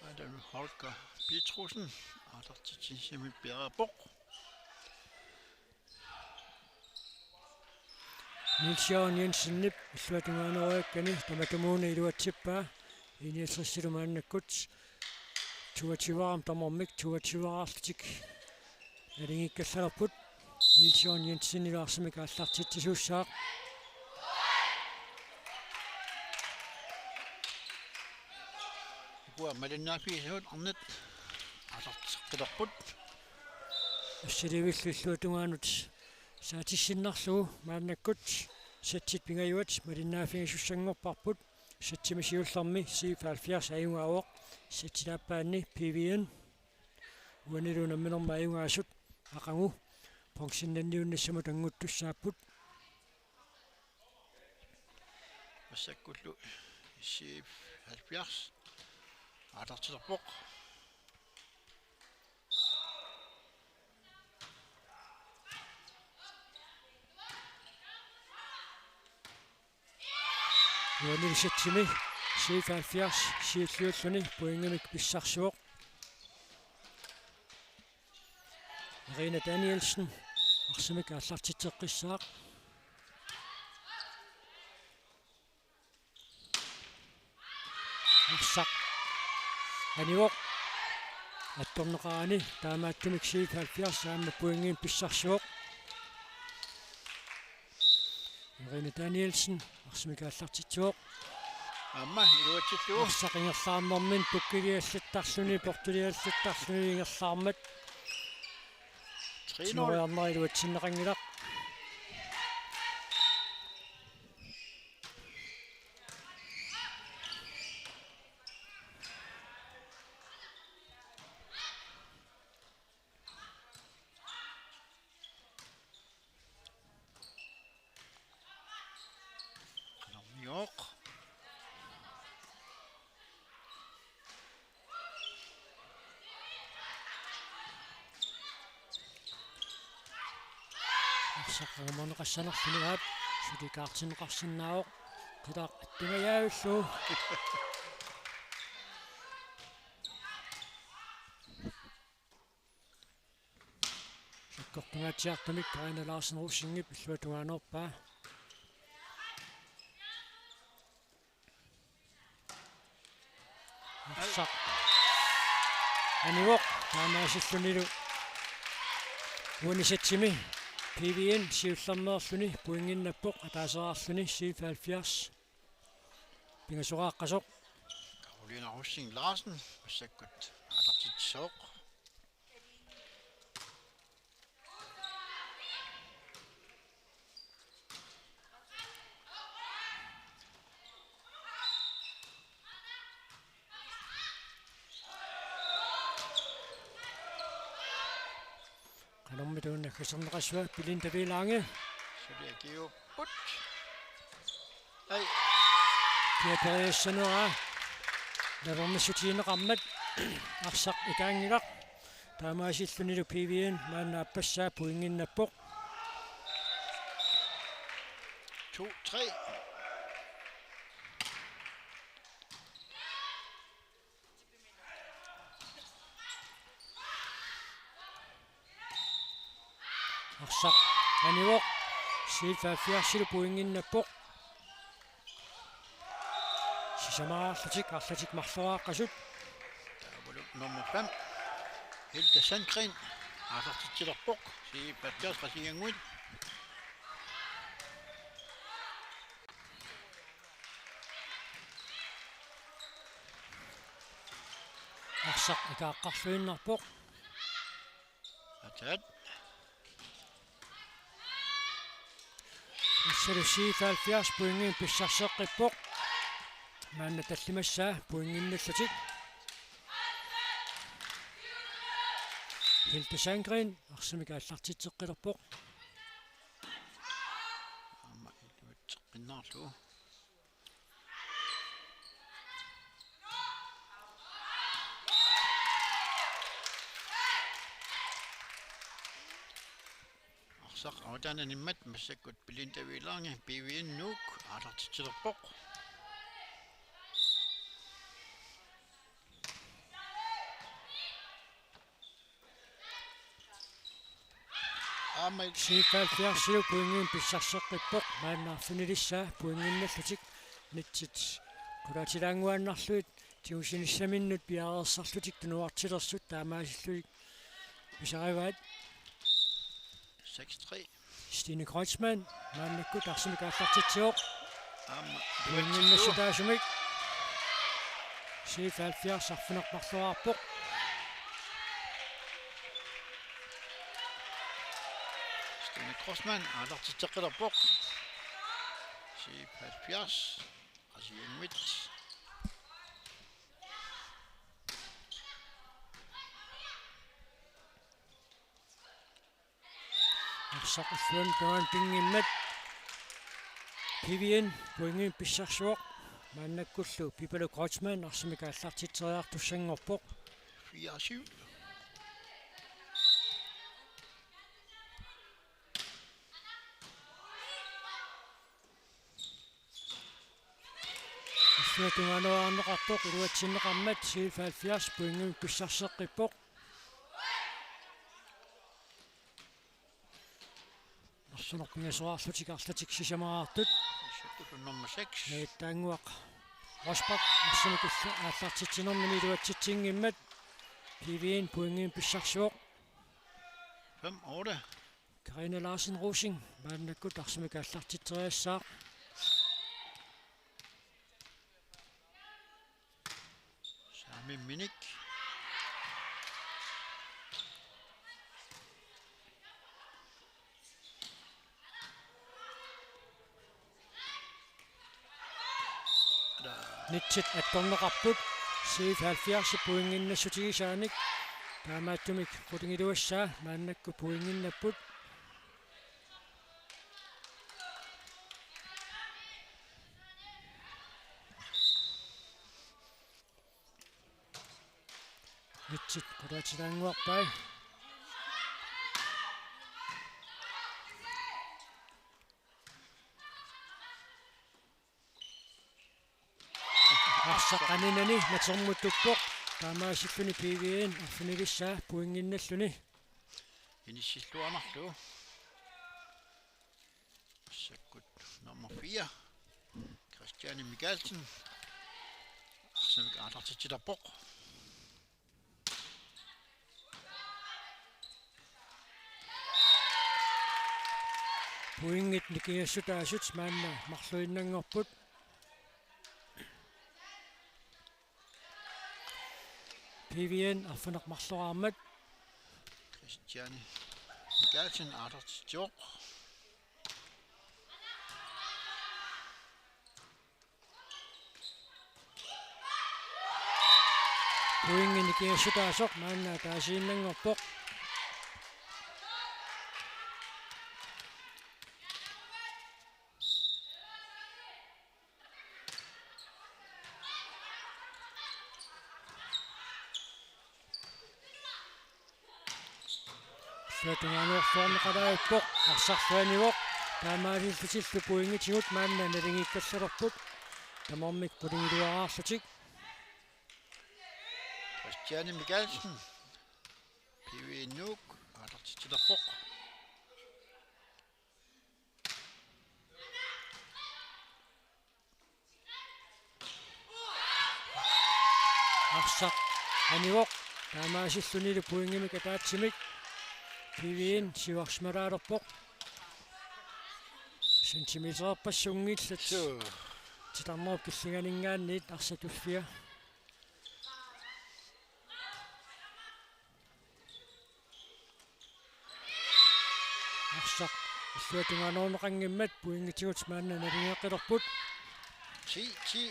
Adam Holger Petrussen aallartitsissami piareerpoq. Niels Jørgen Jensenip illuatungaaneeriakkani tamatumuuna iluatsippaa, I niogtres-ilu maannakkut toogtyve-aarmik tamarmik toogtyve-aarlutik naligiikkallalerput. Niels Jørgen Jensenilu arsamik aallartitsisuussaaq. Ukua malinnaaffigisavut arnat aallarteqqillerput. Assiliivillu illuatungaanut saatissinnarlugu maannakkut sættit pingajuat malinnaaffigisussanngorparput. Sætimi siullermi syvoghalvfjerds ajugaavoq, sættit aappaanni P V N uanilu unamminermi ajugaasut aqagu bronzennanniunnissamut annguttussaapput. Massakkullu syvoghalvfjerds aallartilerpoq. Uanilu sætimi syvoghalvfjerds siulliulluni pointimik pissarsivoq. Irina Danielsen arsamik aallartitseqqissaaq. Arsaq anivoq. Attorneqarani taamaattumik syvoghalvfjerds aamma pointimik pissarsivoq. Irina Danielsen arsamik aallartitsivoq. Aamma iluatsillugu. Arsaq ingerlaarnermini pukkiliallattarluni, portuliallattarluni ingerlaarmat. Tre nul. Timoriarnera iluatsinneqanngilaq. Qanormioq. Arsaq angumerineqassanerluni aap, suli kaartinneqarsinnaavoq. Qilaq attungajavillu. Sakkortungaatsiartumik Karina Larsen Rosingip illuatungaanerpaa. Arsaq anivoq, taamaasillunilu uani sættimi P V N siullermeerluni pointinnappoq, ataaseraarluni C F halvfjerds pingasoraaqqasoq. Karolina Rosing Larsen massakkut aallartitsissaaq. Qanormita una naggaserneqassava, Belinda V. Lange. Suli akiuupput. Ai. Kia periassanera. Nalermissutigineqarmat. Arsaq ikaanngilaq. Taamaasillunilu P V N maanna aappassaa pointinnappoq. To tre. Arsaq anivoq, C F halvfjerds pointinnappoq. Sisamaraarlutik arlatik marloraaqqasut. Taavalu nummer fem, Hilda Sandgren, aallartitsilerpoq, C F halvfjerds Qasigiannguit. Arsaq ikaaqqarluinnarpoq. Atat. Tassalu C F halvfjerds pointinik pissarseqqippoq. Maanna tallimassaa pointinnallutik. Hilda Sandgren arsamik aallartitseqqilerpoq. Aamma iluatseqqinnaarlugu. Arsaq avataananimmat massakkut Belinda V. Lange, P V N Nuuk, aallartitsilerpoq. Aamma C F halvfjerds pointinik pissarseqqippoq, maanna arfinilissaa pointinnallutik. Nitsit qulaatilaannguaannarlugit tigusinissaminnut piareersarlutik tunuartilersut taamaasillugit pisarivaat. Seks tre. Stine Kreutzmann maannakkut arsamik aallartitsivoq. Aamma pointinnassutaa sumik. C F halvfjerds arfineq-marloraarpoq. Stine Kreutzmann aallartitseqqilerpoq. C F halvfjerds Qasigiannguit. Arsaq illuanut tungaanut pinngimmat P V N pointinik pissarsivoq. Maannakkullu Pipaluk Kreutzmann arsamik aallartitseriartussanngorpoq. Fire syv. Illuatungaanuarneqartoq iluatsinneqarmat C F halvfjerds pointinik pissarseqqippoq. Arsunoq pingasoraarlutik arlatik sisamaraartut. Nummer seks. Naattaannguaq Rosbach arsamik aallartitsinermini iluatsitsinngimmat P V N pointinik pissarsivoq. Fem otte. Karina Larsen Rosing maannakkut arsamik aallartitseriassaaq. Minik. Nitsit attorneqarput, C F halvfjerds pointinnassutigisaanik. Taamaattumik qulingiluassaa maannakkut pointinnapput. Nitsit qulaatilaannguarpai. Arsaq aninani natermutuppoq. Taamaasilluni P V N arfinilissaa pointinnalluni. Inissilluarnarlugu. Massakkut nummer fire, Christiane Mikaelsen, arsamik aallartitsilerpoq. Pointit nikingassutaasut maanna marluinnanngorput. P V N arfineq-marloraarmat. Christiane Mikaelsen aallartitsivoq. Pointit nikingassutaasoq maanna ataasiinnanngorpoq. Illuatungaanoorluarneqalaarpoq, arsarlu anivoq, taamaalillutillu pointitigut maanna naligiikkallalerput, tamarmik qulingiluaraarlutik. Christiane Mikaelsen, P V N-uk, aallartitsilerpoq. Arsaq anivoq, taamaasillunilu pointimik ataatsimik P V N siuarsimalaalerpoq. Centimeterpassunngillat. Suu. Titarnerup killinganinngaanniit arsaq tuffia. Arsaq illuatungaanoorneqanngimmat pointitigut maanna naligeeqqilerput. Ti ti.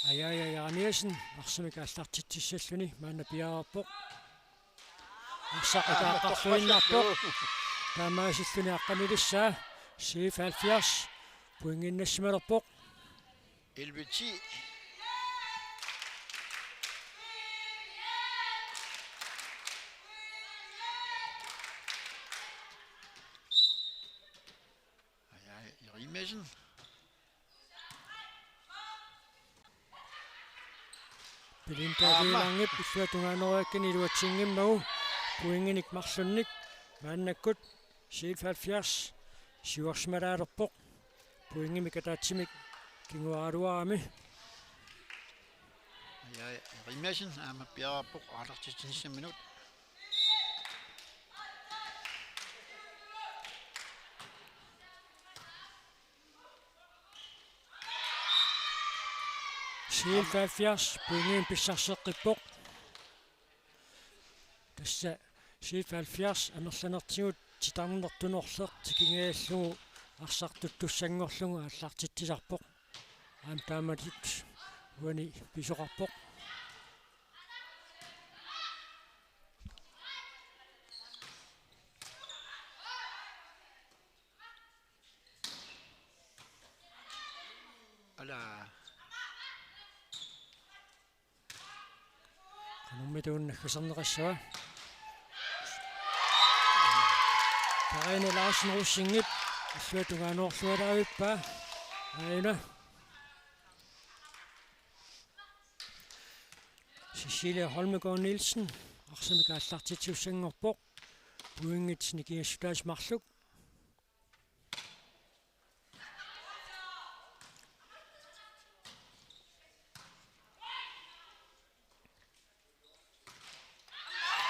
Ajaja Jeremiassen arsamik aallartitsissalluni maanna piareerpoq. Arsaq ataaqqarluinnarpoq. Taamaasilluni aqqanilissaa C F halvfjerds pointinnassimalerpoq. Elleve ti. Ajaja Jeremiassen. Belinda Aamma. Langep illuatungaanooriakkani iluatsinngimmagu pointinik marlunnik maannakkut C F halvfjerds siuarsimalaalerpoq pointimik ataatsimik kinguaaraluarami. Ajaja Jeremiassen aamma piareerpoq aallartitsinissaminut. C F halvfjerds pointimik pissarseqqippoq. Tassa C F halvfjerds amerlanertigut titarnertunorleq tikingajallugu arsartuttussanngorlugu aallartitsisarpoq. Aamma taamatut uani pisoqarpoq. Ala. Qanormita una naggaserneqassava? Karina Larsen Rosingip illuatungaanoorluaraavippaa. Aajuna. Cecilia Holmegaard Nielsen arsamik aallartitsissanngorpoq. Pointit nikingassutaasut marluk.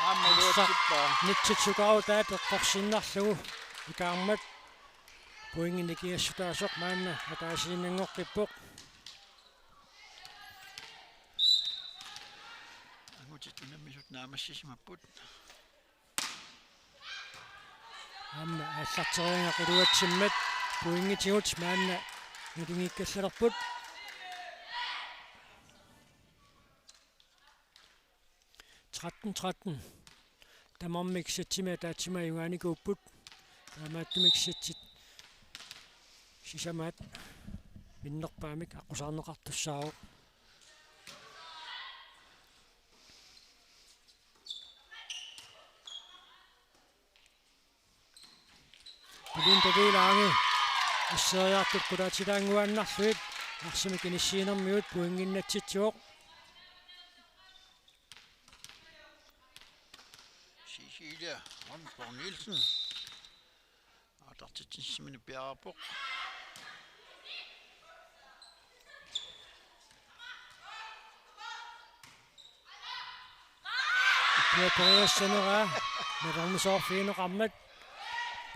Aamma Nitsit Sukaarutaat eqqorsinnarlugu ikaarmat pointi nikingassutaasoq maanna ataasiinnanngoqqippoq. Angutit unammisut naammassisimapput. Aamma aallarteriarlugit iluatsimmat pointitigut maanna naligiikkallalerput. Tretten tretten. Tamarmik sætsimik ataatsimik ajugaanikuupput. Taamaattumik sætsit sisamaat minnerpaamik aqqusaarneqartussaavoq. Belinda V. Lange asseriartut qulaatilaannguaannarlugit arsamik inissiinermigut pointinnaatsitsivoq. Cecilia Holmgaard Nielsen aallartitsissaminik piareerpoq. Ippiateriassanera nalernisoorfigineqarmat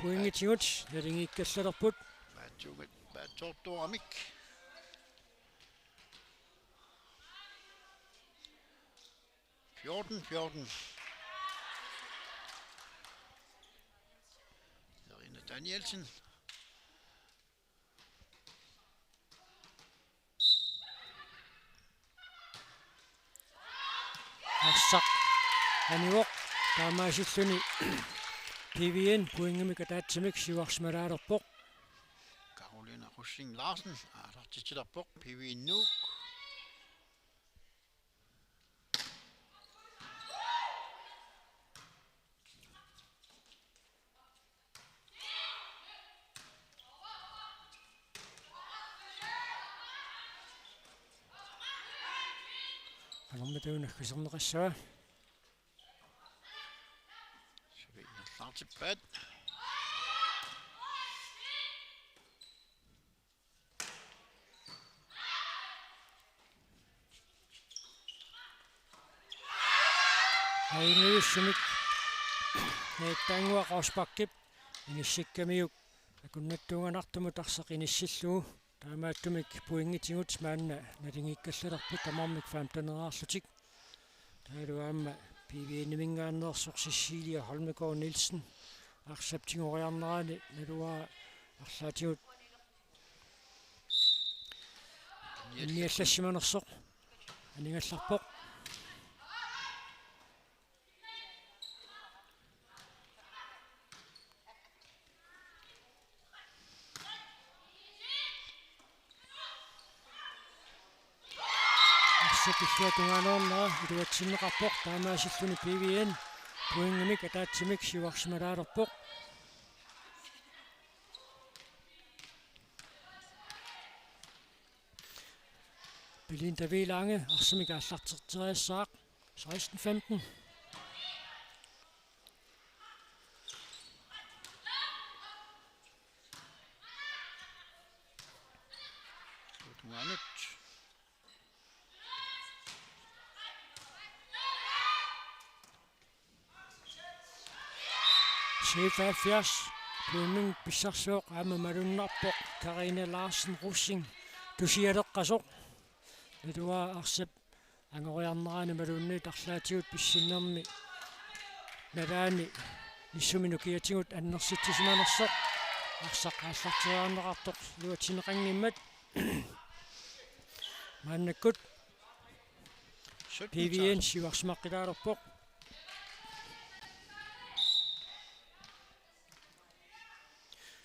pointitigut naligiikkallalerput. Paatsuugut paatsoortuaramik. Fjorten fjorten. Serena Danielsen. Arsaq anivoq, taamaasilluni P V N pointimik ataatsimik siuarsimalaalerpoq. Karoline Rosing Larsen aallartitsilerpoq P V N-ip. Qanormitaava naggaserneqassava? Suli ingerlaartippaat. Ajunngiusumik Neettaannguaq Rosbachip inissikkamiuk akunnattuunganartumut arsaq inissillugu. Taamaattumik pointitigut maanna naligiikkallalerput tamarmik femteneraarlutik. Taavalu aamma P V N-iminngaanneersoq Cecilia Holmgaard Nielsen arsap tigoriarnerani naluara arlaatigut anniallassimanersoq aningallarpoq. Arsap illuatungaaneernera iluatsinneqarpoq, taamaasilluni P V N pointimik ataatsimik siuarsimalaalerpoq. Belinda V. Lange arsamik aallarterteriassaaq, seksten femten. Tungaanut. C femoghalvfjerds. Pointimik pissarsivoq aamma malunnarpoq Karina Larsen Rosing tusialeqqasoq. Naluara arsap angoriarnerani malunnarpoq arlaatigut pissinnermi nalaani nissumik nukiatigut annersitsisimanersoq. Arsaq aallarteriarneqartoq iluatsinneqanngimmat. Maannakkut P V N siuarsimaqqilaalerpoq.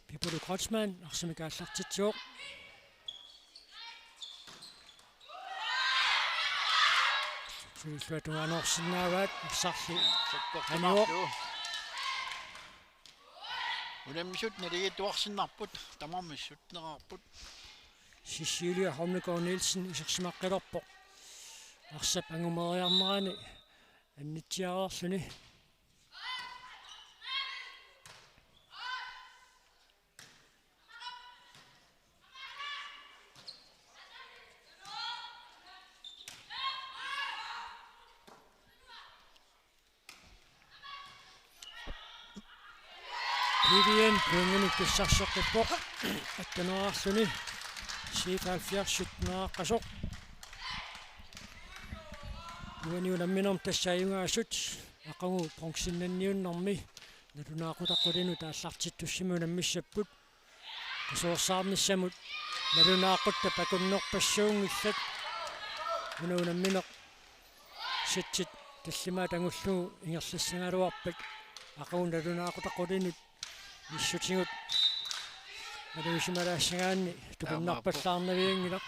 Pipulu Kreutzmann arsamik aallartitsivoq. Suli illuatungaaneersinnaavaat, arsarli anivoq. Unammisut naligiittuarsinnarput, tamarmik sytteneqarput. Cecilia Holmgaard Nielsen isersimaqqilerpoq. Arsap angumeriarnerani annitsiareerluni. P V N pointinik pissarseqqippoq. Atteneerluni C F halvfjerds sytteneeraqqasoq. Uani unamminermi tassa ajugaasut aqagu bronzennanniunnermi nalunaaqutaq qulinut aallartittussamik unammissapput. Qasuersaarnissamut nalunaaqutaq akunnerpassuunngillat. Una unammineq setsit tallimaat angullugu ingerlassagaluarpat aqagu nalunaaqutaq qulinut issutigut malugisimalaassangaanni tupinnarpallaarnavianngilaq.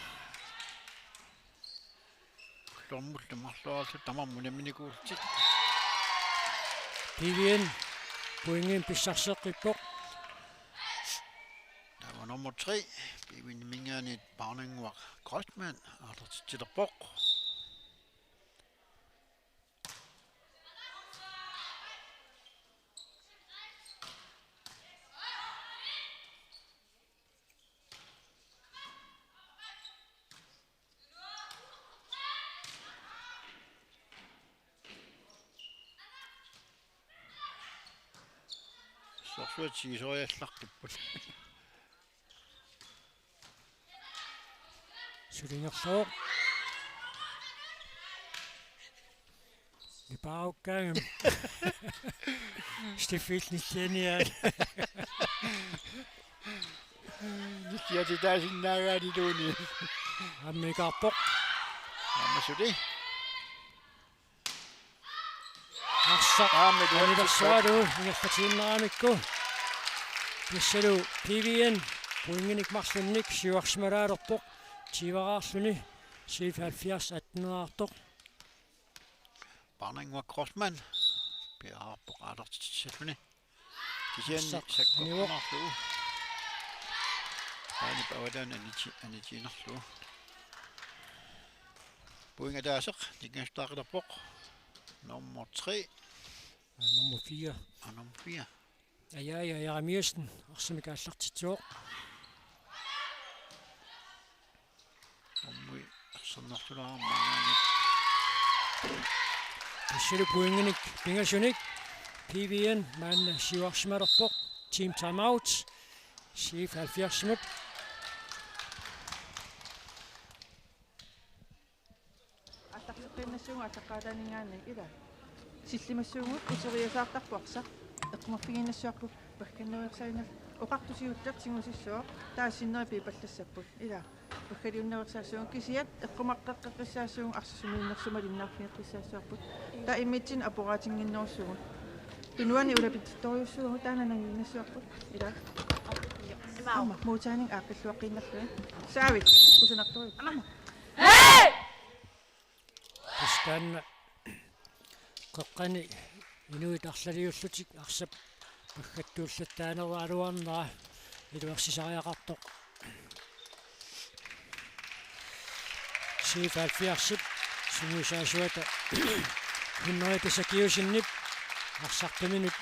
Ullormullu marluarluta tamarmik unamminikuullutik. P V N pointinik pissarseqqippoq. Taava nummer tre, P V N-iminngaanniit Paarnannguaq Kreutzmann aallartitsilerpoq. Sorsuat siisoriallartupput. Sulingerlugu. Nipaarukkaangami. Steffilt nillianiaat. Nilliatitaasinnaagaanni tuuni. Aamma ikaarpoq. Aamma suli. Arsaq. Aamma iluatsippat. Anilersualu ingerlatiinnaramikku. Tassalu P V N pointinik marlunnik siuarsimalaarpoq. Tyveraarluni C F halvfjerds atteneeraartoq. Paarnannguaq Kreutzmann piaarpoq aallartitsilluni. Kisianni arsaq sakkortunerlugu. Aani pavatan aniti anitiinerlugu. Point ataaseq nikingassutaaqilerpoq. Nummer tre. Aa, nummer fire. Aa, nummer fire. Aja, Aja Jeremiassen, arsamik aallartitsivoq. Ammui arsernertulaarmaanit. Tassalu pointinik pingasunik P V N maanna siuarsimalerpoq. Team timeout. C F halvfjerds-imut. Aallarteqqiinnassuugut aallaqqaataaninngaanniit ila. Sillimassuugut uteriasaartarpoq arsaq. Eqqumaffigiinnassavarput paggannerujorsaaginnarlugu. Oqartusiuttaq tigusissuaq taava sinneri piipallassapput. Ila. Paggaliunnerujorsaassaagut kisiat eqqumaqqeqqissaassuugut arsaq sumiinnersoq malinnaaffigeqqissaassavarput. Taava immitsinnut aporaatinginnerussuugut. Tunuani ulapitsittorujussuugut taanna nangiinnassavarput. Ila. Aamma muutaanik aaqqilluaqqiinnarlugit. Saavik kusanartorujuk. Aamma. Tassa taanna qeqqani inuit arlaliullutik arsap paggattuullattaaneraaluarnera iluarsisariaqartoq. C F halvfjerds-ip sungiusaasuata Henriette Sakiusenip arsartuminut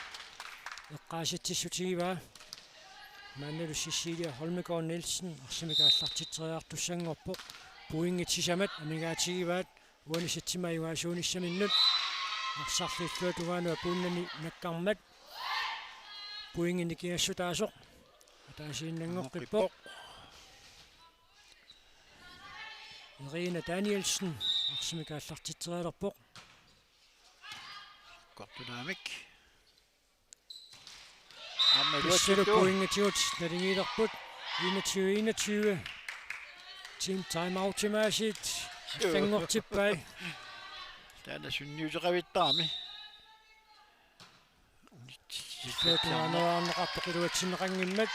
eqqaasitsissutigivaa. Maannalu Cecilia Holmegaard Nielsen arsamik aallartitseriartussanngorpoq. Pointit sisamat amigaatigivaa uani setsimik ajugaasuunissaminnut. Arsarlu illuatungaanut apuunnani nakkarmat. Pointit nikingassutaasoq ataasiinnanngoqqippoq. Irina Danielsen arsamik aallartitserialerpoq. Kortunaamik. Aamma iluatsittu. Pointigut naligiilerput. Enogtyve enogtyve. Team timeoutimaasiit allanngortippai. Taanna sunniuteqavittarami. Illuatungaanut arneqartoq iluatsinneqanngimmat.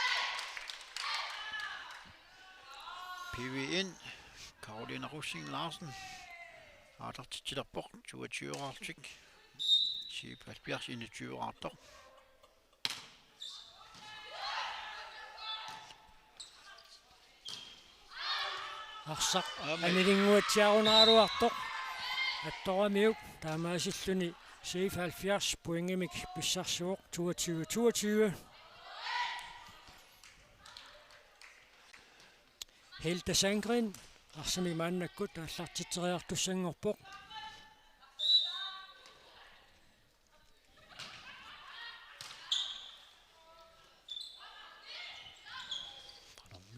P V N, Karoline Rosing Larsen. Aallartitsilerpoq, toogtyve-raartik. C F halvfjerds enogtyve-raartoq. Arsaq. Aamma. Anilinguatsiarunaraluartoq. Attoramiuk taamaasilluni C F halvfjerds pointimik pissarsivoq toogtyve toogtyve. Hilda Sandgren arsamik maannakkut aallartitseriartussanngorpoq.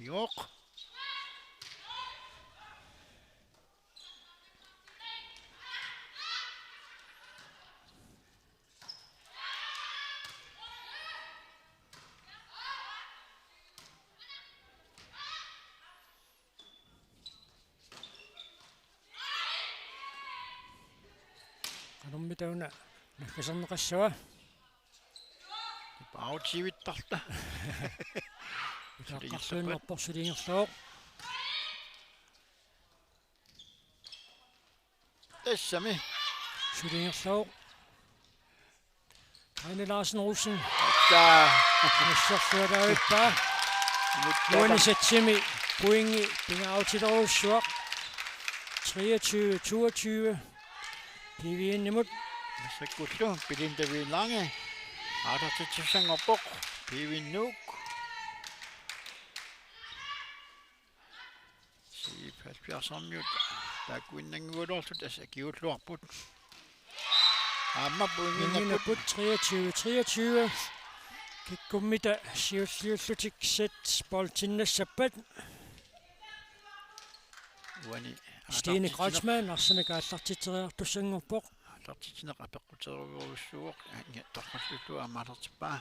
Igoq. Qanormi taanna naggaserneqassava? Paarutiivittarta. Utaqqarluinnarpoq suli ingerlavoq. Tassami. Suli ingerlavoq. Heine Larsen Rosing. Taa. Nassersualaarpaa. Uani satsimi pointi pingaarutilerujussuaq. Treogtyve toogtyve. P V N-imut. Massakkullu Belinda Wienlange. Aallartitsissanngorpoq. P V N-uk. Siip halvfjerdsimiut taakkuinnanngugaluartut tassa akiuulluarput. Aamma pointinnginnakku. Pointinnginnakku treogtyve treogtyve. Kikkummita siulliullutik sæt boldinnassappata. Uani Stine Kreutzmann arsamik aallartitseriartussanngorpoq. Aallartitsineq apeqquterujussuuvoq, torrallullu aamma aallartippaa.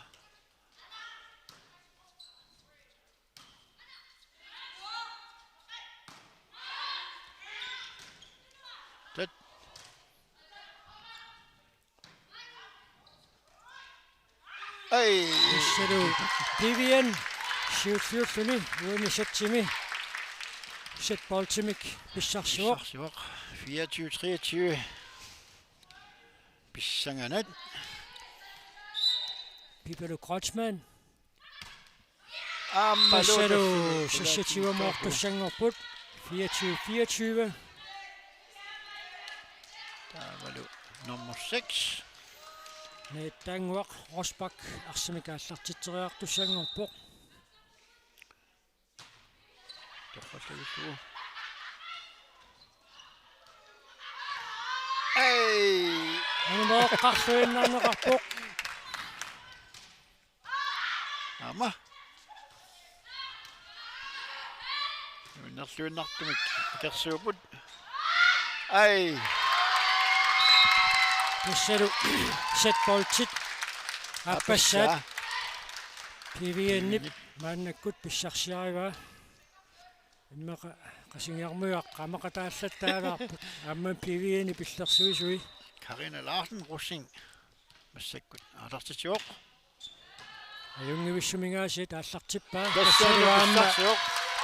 Tat. Ai. Tassalu P V N siulliulluni uani satsimi sæt boldimik pissarsivoq. Pissarsivoq. Fireogtyve treogtyve. Pissanganaq. Pipaluk Kreutzmann. Aammalu tassalu seksogtyve-moortussanngorput. Fireogtyve fireogtyve. Taavalu nummer seks. Neettaannguaq Rosbach arsamik aallartitseriartussanngorpoq. Torrallagillugu. Ei! Anumoqqarluinnarneqarpoq. Aamma. Nuinnerluinnartumik akersuupput. Ai. Tassalu sæt boldit aappassaat. Aappassaa. P V N-ip maannakkut pissarsiarivaa. Immaqa Qasigiarmiut aqqamaqataallattaalaarput. Aamma P V N-ip pillersuisui. Karina Larsen Rosing massakkut aallartitsivoq. Ajunngivissumik aasiit aallartippaa. Tassalu aamma pissarsivoq.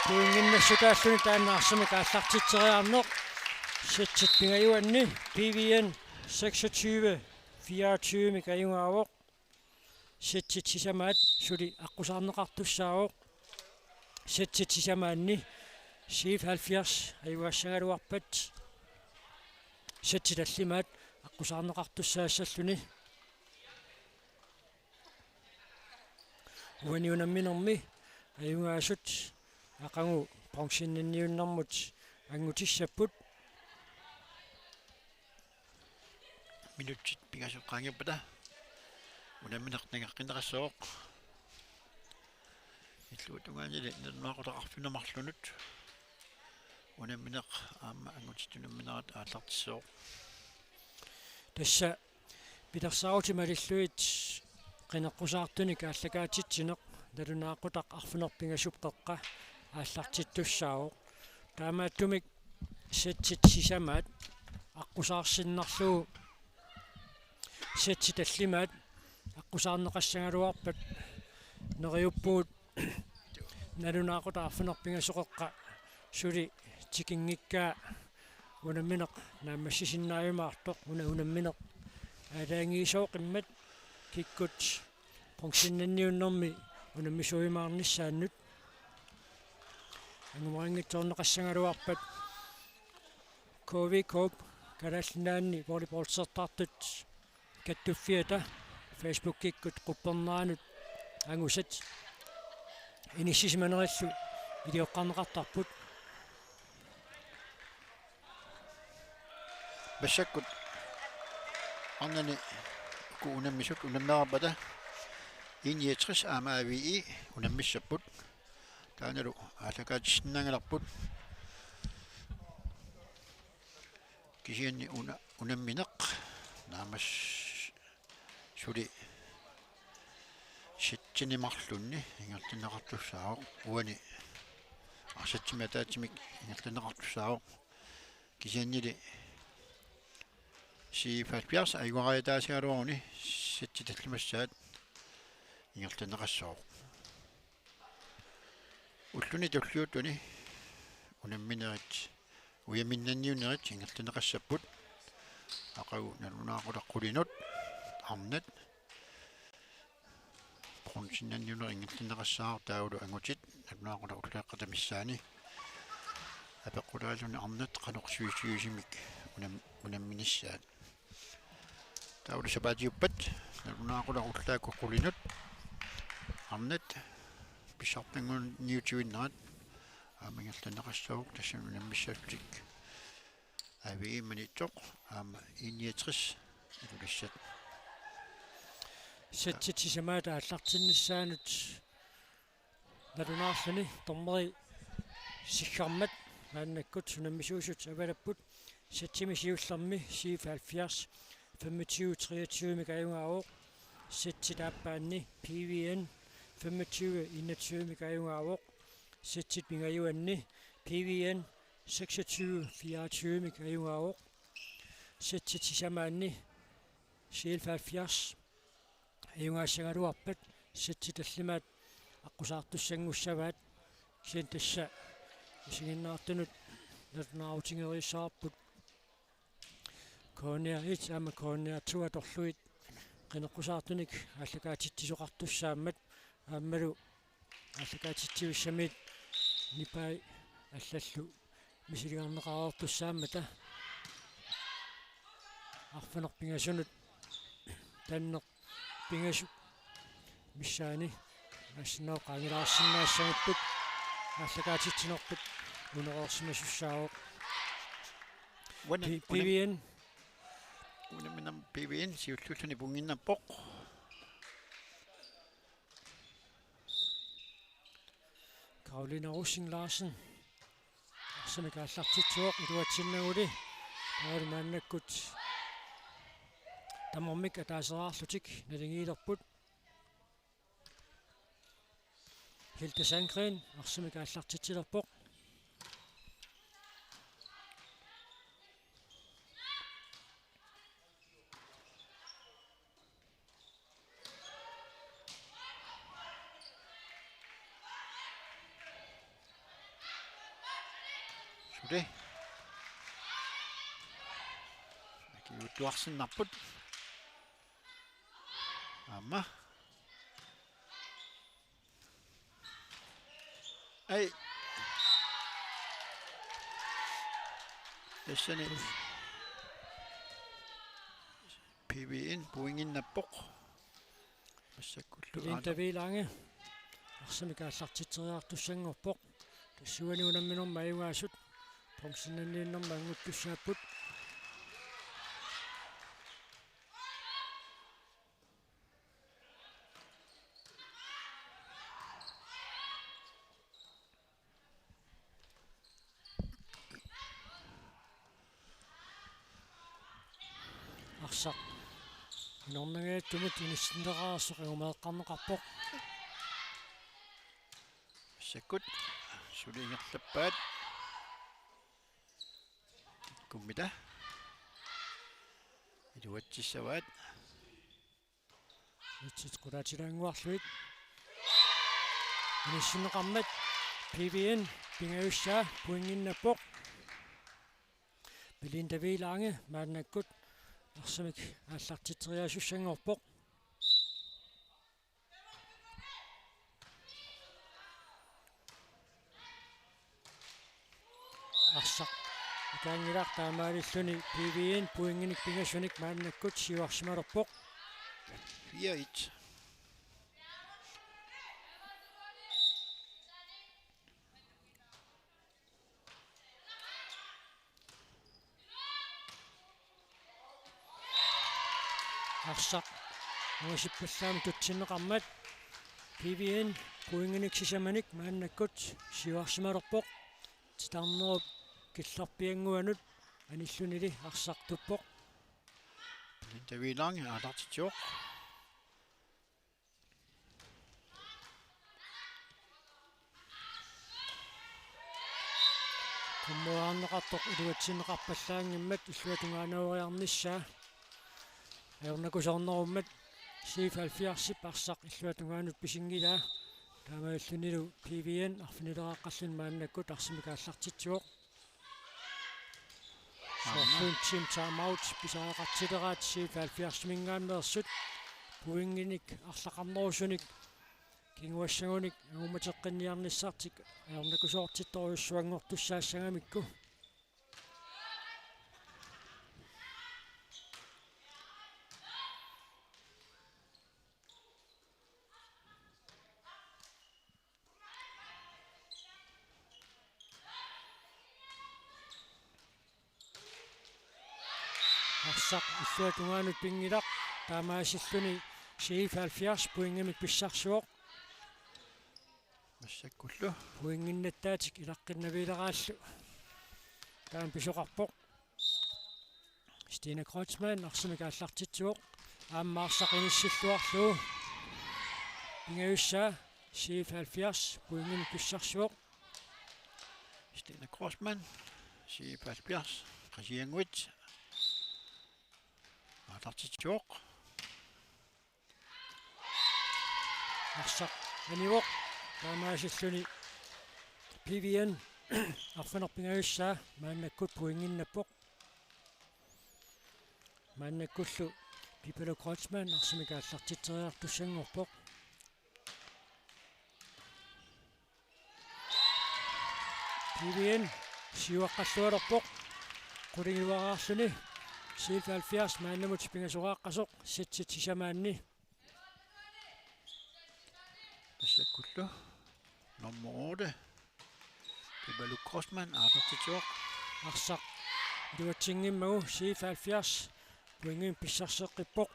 Pointinnassutaa taanna arsamik aallartitseriarneq. Sætsit pingajuanni P V N seksogtyve fireogtyve-mik ajugaavoq. Sætsit sisamaat suli aqqusaarneqartussaavoq. Sætsit sisamaanni Siip halvfjerds ajugaassagaluarpat. Sætsit tallimaat aqqusaarneqartussaassalluni. Uani unamminermi ajugaasut aqagu bronzennanniunnermut angutissapput. Minutsit pingasut qaangiuppata unammineq nangeqqinneqassaaq. Illuatungaanili nalunaaqutaq arfineq-marlunut unammineq aamma angutitut unamminerat aallartissaaq. Tassa pilersaarutit malillugit qineqqusaartunik aallakaatitsineq nalunaaqutaq arfineq-pingasut qeqqa aallartittussaavoq. Taamaattumik sætsit sisamaat aqqusaarsinnarlugu sætsit tallimaat aqqusaarneqassagaluarpat neriuppugut nalunaaqutaq arfineq-pingasut qeqqa suli tikinngikkaa unammineq naammassisinnaajumaartoq una unammineq aalajangiisooqimmat kikkut bronzennanniunnermi unammisuujumaarnissaannut. Angumerinngitsoorneqassagaluarpat K V K-p Kalaallit Nunaanni volleyballsertartut Kattuffiata Facebookikkut qupperneranut angusat inissisimanerillu ilioqqarneqartarput. Massakkut arnani uku unammisut unammereerpata I niogtres aamma A V I unammissapput. taannalu aallakaatissinnaaginnarput. Kisianni una, unammineq naammassisut suli setsinik marlunnik ingerlanneqartussaavoq, uani arsatsimik ataatsimik ingerlanneqartussaavoq. Kisiannili C halvfjerds ajugaariataasigaluaruni setsit tallimassaat ingerlanneqassooq. Ulluni tulliuttuni unamminerit, ujaminnanniunnerit ingerlanneqassapput. Aqagu nalunaaqutaq qulinut, arnat bronzennanniunnerit ingerlanneqassaaq, taavalu angutit nalunaaqutaq ullaaqqata missaani apeqqutaalluni arnat qanoq sivisuumik unam-, unamminissaat. Taavalu sapaatiuppat nalunaaqutaq ullaakkut qulinut arnat pissartanngorniutivinnerat aamma ingerlanneqassaaq, tassani unammissaattik A V E Maniitsoq aamma I niogtres Ilulissat. Setsit sisamaat aallartinnissaanut nalunaarluni dommeri siggarmat maannakkut unammisuusut avalapput. Setsimi siullermi C halvfjerds femogtyve treogtyvemik ajugaavoq. Setsit aappaanni P V N femogtyve enogtyvemik ajugaavoq. Setsit pingajuanni P V N seksogtyve fireogtyvemik ajugaavoq. Setsit sisamaanni C halvfjerds ajugaassagaluarpat setsit tallimaat aqqusaartussanngussavaat. Kisianni tassa isiginnaartunut nalunaarutigereersimavarput. K N R et aamma K N R to atorlugit qineqqusaartunik aallakaatitsisoqartussaammat aammalu aallakaatitsivissamit nipai allallu misiligarneqareertussaammata. Arfineq-pingasunut tanneq pingasut missaani assinnaaqqaangilaarsinnaassagipput aallakaatitsinerput unereersimasussaavoq. Uani-, P-, uani-, P V N. Unamminermi P V N siulliulluni pointinnappoq. Karoline Rosing Larsen arsamik aallartitsivoq iluatsinnaguli. Taavalu maannakkut tamarmik ataaseraarlutik naligiilerput. Hilda Sandgren arsamik aallartitsilerpoq. Suli. Akiuuttuarsinnarput. Aamma. Ai. Tassani P V N pointinnappoq. Massakkullu Linda aana. V. Lange arsamik aallartitseriartussanngorpoq. Tassuuna unamminermi ajugaasut bronzennanniunnermi annguttussaapput. Arsaq inornangaattumut inissinneqareersoq angumeeqqarneqarpoq. Massakkut suli ingerlappaat. Kikkummita iluatsissavaat. Itsit qulaatilaannguarlugit. Inissinneqarmat P V N pingajussaa pointinnappoq. Belinda V. Lange maannakkut arsamik aallartitseriaasussanngorpoq. Arsaq ikaanngilaq taamaalilluni P V N pointinik pingasunik maannakkut siuarsimalerpoq. Fire et. Arsaq ungasippallaamik tutsinneqarmat P V N pointinik sisamanik maannakkut siuarsimalerpoq. Titarnerup killerpiannguanut anillunili arsartuppoq. Taviilaangi aallartitsivoq. Kummuaarneqartoq iluatsinneqarpallaanngimmat illuatungaanooriarnissaa. Ajornakusoornerummat C F halvfjerdsip arsaq illuatungaanut pisinngilaa. Taamaalillunilu P V N arfinileraqqalluni maannakkut arsamik aallartitsivoq. Soorlu team timeout pisariaqartileraat C F halvfjerdsiminngaanneersut pointinik arlaqarnerusunik kinguassagunik angummateqqinniarnissartik ajornakusoortittorujussuanngortussaassagamikku. Arsaq illuatungaanut pinngilaq, taamaasilluni C F halvfjerds pointimik pissarsivoq. Massakkullu. Pointinnattaatik ilaqqinnaviileraallu. Taanna pisoqarpoq. Stine Kreutzmann arsamik aallartitsivoq. Aamma arsaq inissilluarlugu. Pingajussaa C F halvfjerds pointimik pissarsivoq. Stine Kreutzmann, C F halvfjerds, Qasigiannguit. Aallartitsivoq. Arsaq anivoq. Taamaasilluni P V N arfineq-pingajussaa maannakkut pointinnappoq. Maannakkullu Pipaluk Kreutzmann arsamik aallartitseriartussanngorpoq. P V N siuaqqallualerpoq. Qulingiluaraarluni C F halvfjerds maannamut pingasoqaaqqasoq setsit sisamaanni. Massakkullu. Nummer otte. Pipaluk Kreutzmann aallartitsivoq. Arsaq iluatsinngimmagu C F halvfjerds pointimik pissarseqqippoq.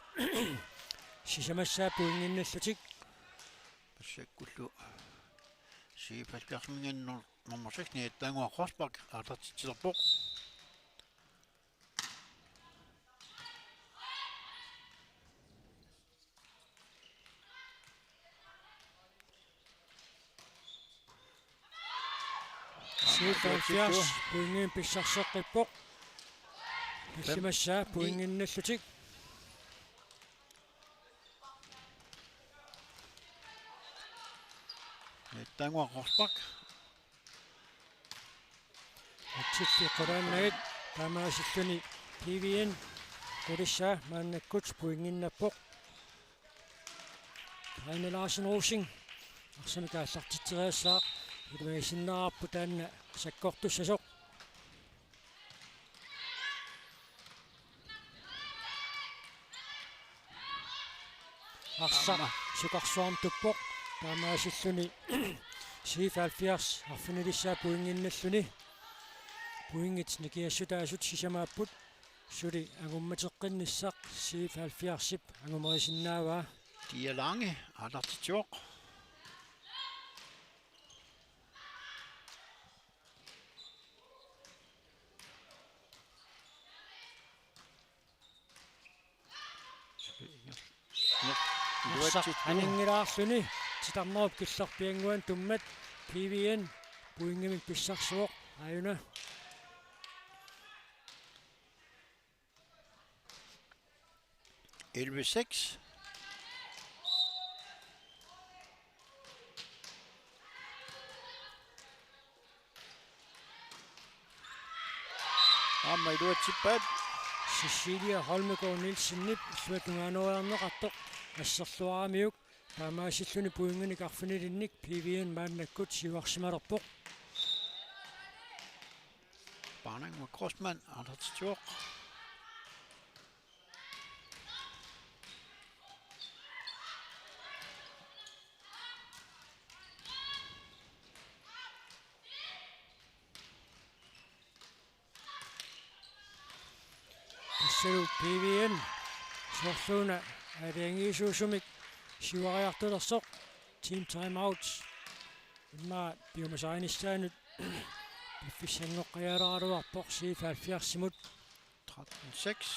Sisamassaat pointinnallutik. Massakkullu C F halvfjerdsiminngaanniit nummer seks Niattaannguaq Rosbach aallartitsilerpoq. C F halvfjerds pointimik pissarseqqippoq. Tallimassaat pointinnallutik. Niattaannguaq Rosbach. Atsilli qulaannagit, taamaasilluni P V N qulissaa maannakkut pointinnappoq. Heine Larsen Rosing arsamik aallartitseriassaaq, ilimagisinnaavarput taanna sakkortussasoq. Arsaq aamma sukarsuartuppoq, taamaasilluni C F halvfjerds arfinilissaa pointinnalluni. Pointit nikingassutaasut sisamaapput, suli angummateqqinnissaq C F halvfjerdsip angumerisinnaavaa. Dia Lange aallartitsivoq. Arsaq aninngilaarluni titarnerup killerpiannguanut tummat P V N pointimik pissarsivoq, aajuna. Elleve seks. Aamma iluatsippaat. Cecilia Holmegaard Nielsenip illuatungaanooriarneqartoq asserluaramiuk, taamaasilluni pointinik arfinilinnik P V N maannakkut siuarsimalerpoq. Paanannguaq Kreutzmann aallartitsivoq. Tassalu P V N soorluuna aalajangiisuusumik siuariartulersoq. Team timeout. Immaqa piumasarinissaanut piffissanngoqqajaaraluarpoq C F halvfjerdsimut. Tretten seks.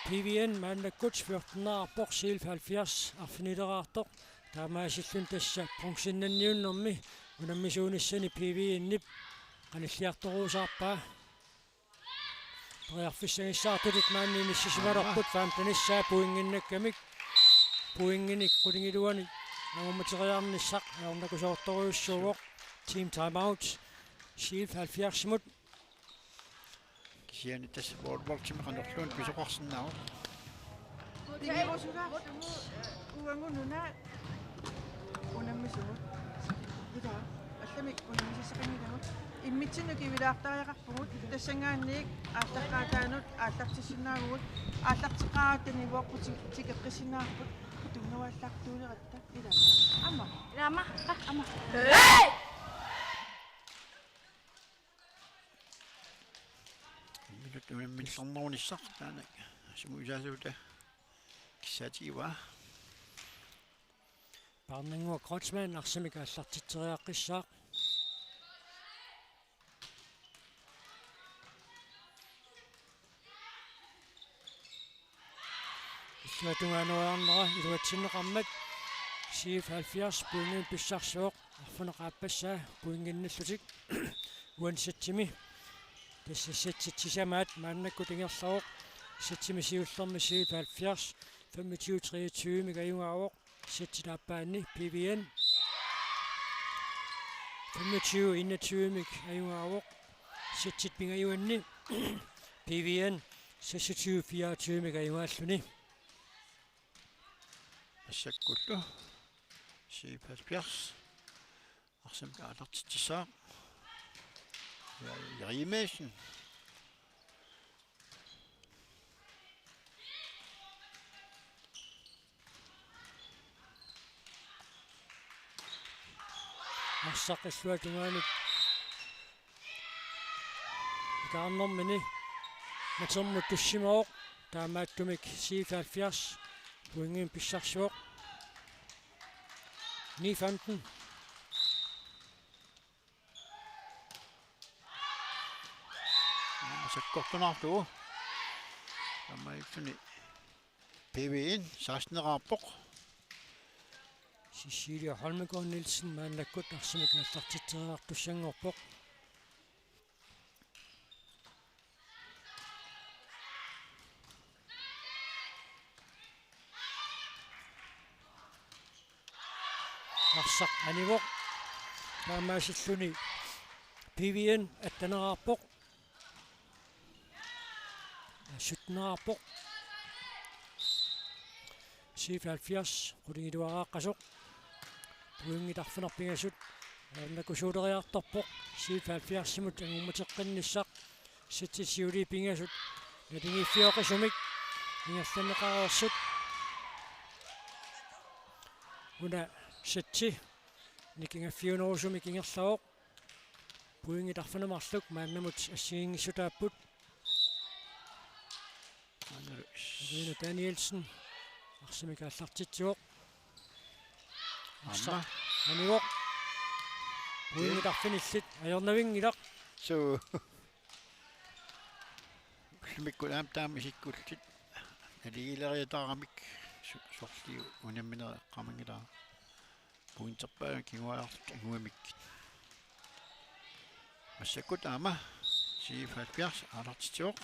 P V N maannakkut fjortenerarpoq, C F halvfjerds arfinileraartoq. Taamaasilluni tassa bronzennanniunnermi unammisuunissani P V N-ip qanilliartoruusaarpaa. Periarfissagissaartutit maani inissisimalerput, femtenissaa pointinnakkamik. Pointinik qulingiluanik angummateriarnissaq ajornakusoortorujussuuvoq. Team timeout C F halvfjerdsimut. Kisianni tassa wallboardimik qanorluunniit pisoqarsinnaavoq. Tingirusugaarlugu uagut una unammisugut. Ila, allamik unammisaqanngilagut. Immitsinnut kivilaartariaqarpugut, tassanngaanniit aallaqqaataanut aallartissinnaavugut, aallarteqqaaratta niuerput ti-, tikeqqissinnaarput, tunngavaallartuuleratta. Ila. Aamma. Ila aamma. Aamma. Minut unammillernerunissaq taanna. Sumut isaasuuta kissaatigaa. Paarnannguaq Kreutzmann arsamik aallartitseriaqqissaaq. Illuatungaanut ajornera iluatsinneqarmat, C F halvfjerds pointimik pissarsivoq, arfineq-aappassaa pointinnallutik uani sætsimi. Tassa sætsit sisamaat maannakkut ingerlavoq, sætsimi siullermi C F halvfjerds femogtyve treogtyvemik ajugaavoq, sætsit aappaanni P V N femogtyve enogtyvemik ajugaavoq, sætsit pingajuanni P V N seksogtyve fireogtyvemik ajugaalluni. Massakkullu C F halvfjerds arsamik aallartitsissaaq. Ja, Jerry Madsen. Arsaq illuatungaanut ikaarnermini matermut tussimavoq, taamaattumik C F halvfjerds pointimik pissarsivoq. Ni femten. Sakkortunaarlugu. Taamaalilluni P V N seksteneraarpoq. Cecilia Holmegaard Nielsen maannakkut arsamik aallartitseriartussanngorpoq. Arsaq anivoq. Taamaasilluni P V N atteneraarpoq. Sytteneraarpoq. C F halvfjerds qulingiluaraaqqasoq. Pointit arfineq-pingasut ajornakusooreriartorpoq. C F halvfjerdsimut angummateqqinnissaq. Sætsit siuliit pingasut naligiiffioqisumik ingerlanneqareersut. Una sætsi nikingaffiunerusumik ingerlavoq. Pointit arfineq-marluk maannamut assigiinngissutaapput. Maannalu Irina Danielsen arsamik aallartitsivoq. Aamma. Arsaq anivoq. Pointit arfinillit ajornavinngilaq. Suu. Ullumikkut aamma taama isikkullit. Naligiileriataaramik su-, sorliit unamminerit eqqaamanngilara. Pointerpaat kinguaartut anguamikkit. Massakkut aamma C F halvfjerds aallartitsivoq.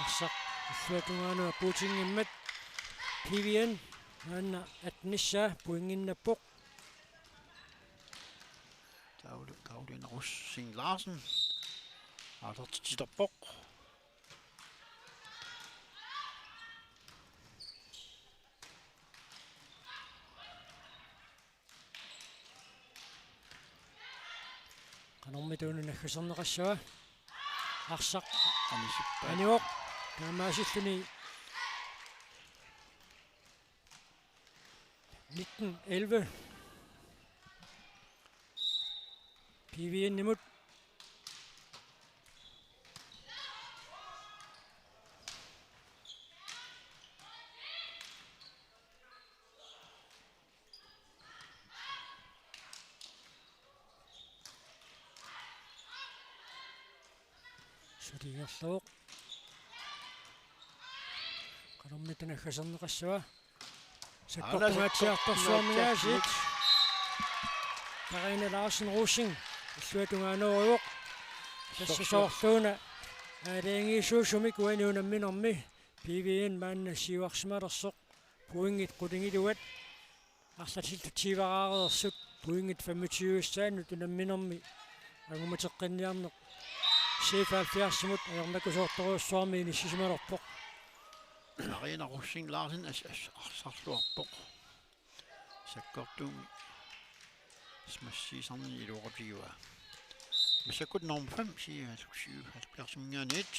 Arsaq illuatungaanut apuutinngimmat P V N maanna attenissaa pointinnappoq. Karoline, Karoline Rosing Larsen aallartitsiterpoq. Normi tungaanut naggaserneqassava. Arsaq. Anisippaat. Anivoq. Taamaasilluni nitten elleve. P V N-imut. Suli ingerlavoq. Qanormita naggaserneqassava. Sakkortungaatsiartorsuarmiaasiit. Karina Larsen Rosing illuatungaanooruvoq. Tassa soorluuna aalajangiisuusumik uani unamminermi P V N maanna siuarsimalersoq. Pointit qulingiluat. Arlatillu tyveraareersut pointit femogtyve-ssaannut unamminermi angumateqqinniarneq C F halvfjerds-imut ajornakusoortorujussuarmik inissisimalerpoq. Karina Rosing Larsen as-, as-, arsarluarpoq. Sakkortuumik smassiisarnini iluaqutigaara. Massakkut nummer fem, C F halvfjerds-iminngaanniit.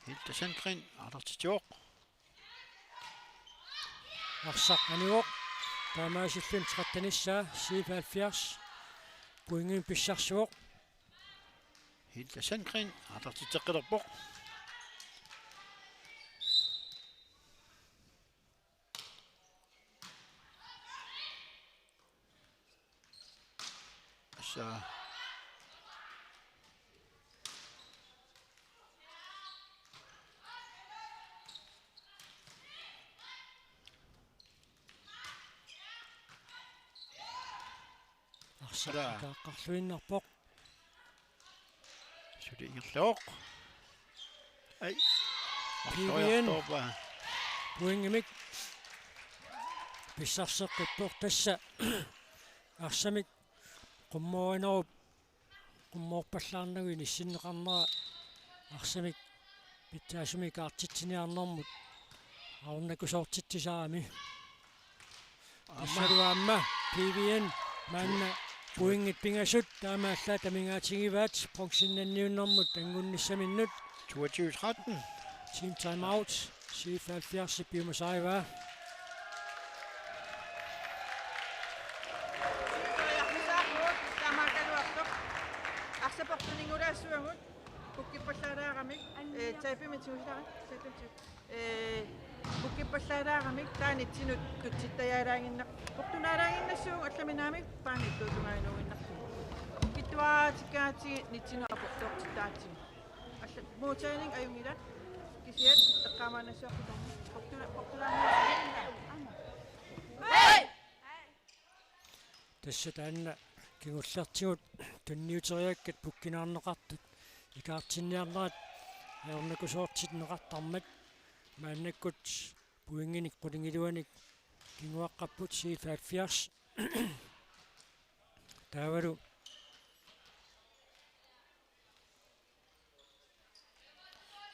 Hilda Sandgren aallartitsivoq. Arsaq anivoq. Taamaasilluni tretten-issaa, C F halvfjerds pointimik pissarsivoq. Hilda Sandgren aallartitseqqilerpoq. Assa. Arsaq ikaaqqarluinnarpoq. Suli ingerlavoq. Ai. P V N. Arsoriartorpaa. Pointimik pissarseqqippoq tassa. Arsamik qummorinerup, qummoorpallaarnagu inissinneqarnera arsamik pitsaasumik ikaartitsiniarnermut ajornakusoortitsisarami. Aamma. Tassalu aamma P V N maanna pointit pingasut taamaallaat amigaatigivaa bronzennanniunnermut angunnissaminnut. Toogtyve tretten. Team timeout. C F halvfjerds piumasarivaa. Taamaakkaluartoq. Arsaq portuningulaassuagut. Pukkippallaalaarami. Ee, taipimik tigusilarit. Taipimik tigu-, ee, pukkippallaalaarami. Taanna itsinut tutsittajaalaannginnar-, portunaalaaginnassuugut allamik naamik, taanna ittuutungaannuuginnarlugu. Kittuaatikkaatsigu nitsinut aportoortittaatsigit. Alla-, modtagning ajunngilaq. Kisiat eqqaamaannassuarput taanna. Portula-, portulaanngilaq. Tassa taanna kingullertigut tunniuteriakkat pukkinaarneqartut ikaartinniarnerat ajornakusoortinneqartarmat maannakkut pointinik qulingiluanik kinguaqqapput C F halvfjerds. Taavalu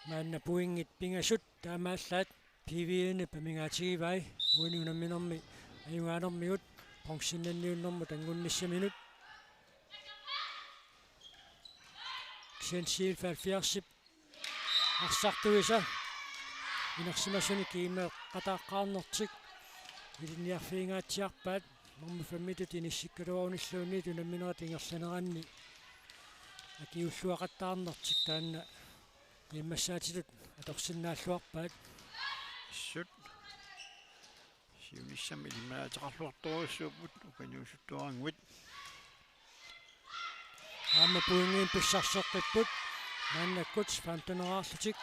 maanna pointit pingasut taamaallaat P V N-ip amigaatigivai uani unamminermi ajugaanermigut bronzennanniunnermut angunnissaminut. Kisianni C F halvfjerds-ip arsartuisa inersimasunik kiimeeqataaqqaarnertik ilinniarfigingaatsiarpaat. Nummer femmitut inissikkaluarunilluunniit unamminerit ingerlaneranni akiuulluaqattaarnertik taanna qiimmassaatitut atorsinnaalluarpaat. Assut. Siunissami ilimanaateqarluartorujussuupput ukaniusuttuaraannguit. Aamma pointinik pissarseqqipput. Maannakkut femteneraarlutik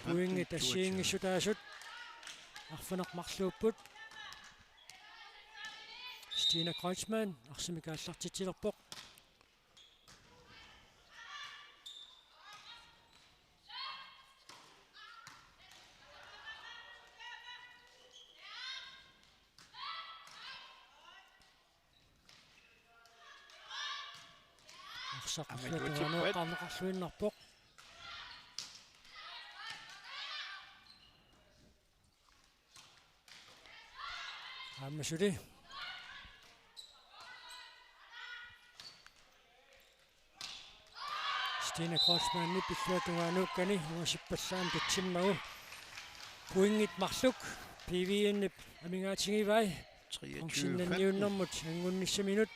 pointit assigiinngissutaasut arfineq-marluupput. Stina Kreutzmann arsamik aallartitsilerpoq. Arsaq aamma illuatungaanut tuatsipput. Eqqaamaneqarluinnarpoq. Aamma suli. Tina Kreutzmannip illuatungaanut kani uasippallaam tutsimmagu. Pointit marluk P V N-ip amigaatigivai. Treogtyve femten. Punktsinnerniunnermut angunnissaminut.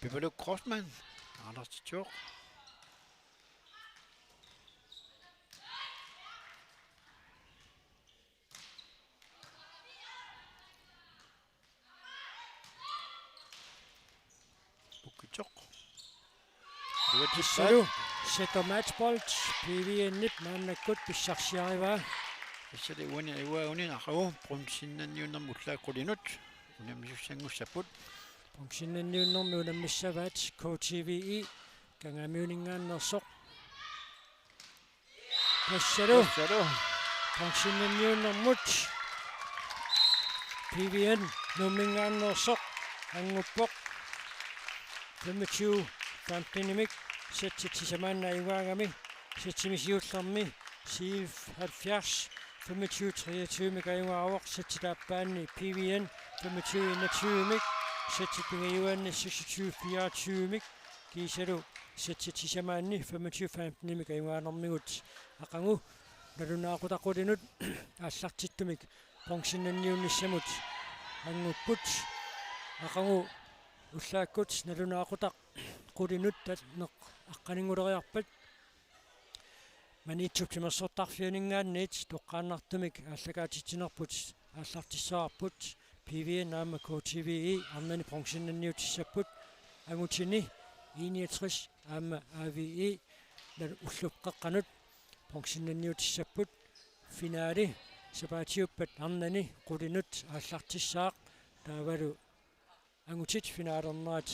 Pipaluk Kreutzmann. Anders Tjok. Pukitsoq. Kissalu, setter matchbold, P V N-ip maannakkut pissarsiarivaa. Kissali uani iuauni aqagu, punktsinnerniunnermut ullaakkut qulinut, unammisussanngussapput. Punktsinnerniunnermi unammissavaat K T V E, Kangaamiuninngaanneersoq. Tassalu. Tassalu. Punktsinnerniunnermut. P V N Nuumminngaanneersoq annguppoq. Femogtyve femtenimik. Sætsit sisamaanni ajugaagami. Sætsimi siullermi syvoghalvfjerds femogtyve treogtyvemik ajugaavoq. Sætsit aappaanni P V N femogtyve enogtyvemik. Sætsit pingajuanni seksogtyve fireogtyvemik. Kiisalu sætsit sisamaanni femogtyve femtenimik ajugaanermigut. Aqagu nalunaaqutaq qulinut aallartittumik punktsinnerniunnissamut anngupput. Aqagu ullaakkut nalunaaqutaq qulinut tanneq aqqaninnguleriarpat Maniitsup timersortarfianinngaanniit toqqaannartumik aallakaatitsinerput aallartissavarput. P V N aamma K T V E arnani punktsinnerniutissapput. Angutini I niogtres aamma A V E nal-, ullup qeqqanut punktsinnerniutissapput. Finaali sapaatiuppat arnani qulinut aallartissaaq, taavalu angutit finalernerat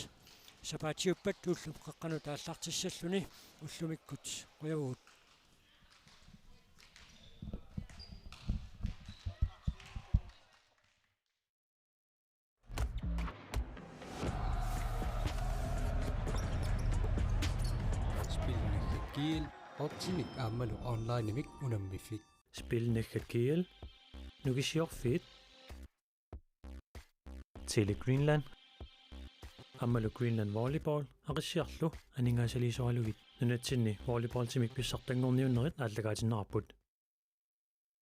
sapaatiuppat ullup qeqqanut aallartissalluni ullumikkut. Qujavugut. Spilnaggat G L, oddsinik aammalu onlinemik unammiffik. Spilnaggat G L, Nukissiorfiit, Tele Greenland aammalu Greenland Volleyball Aqissiarlu aningaasaliisoralugit nunatsinni volleyballtimik pissartanngorniunnerit aallakaatinneqarput.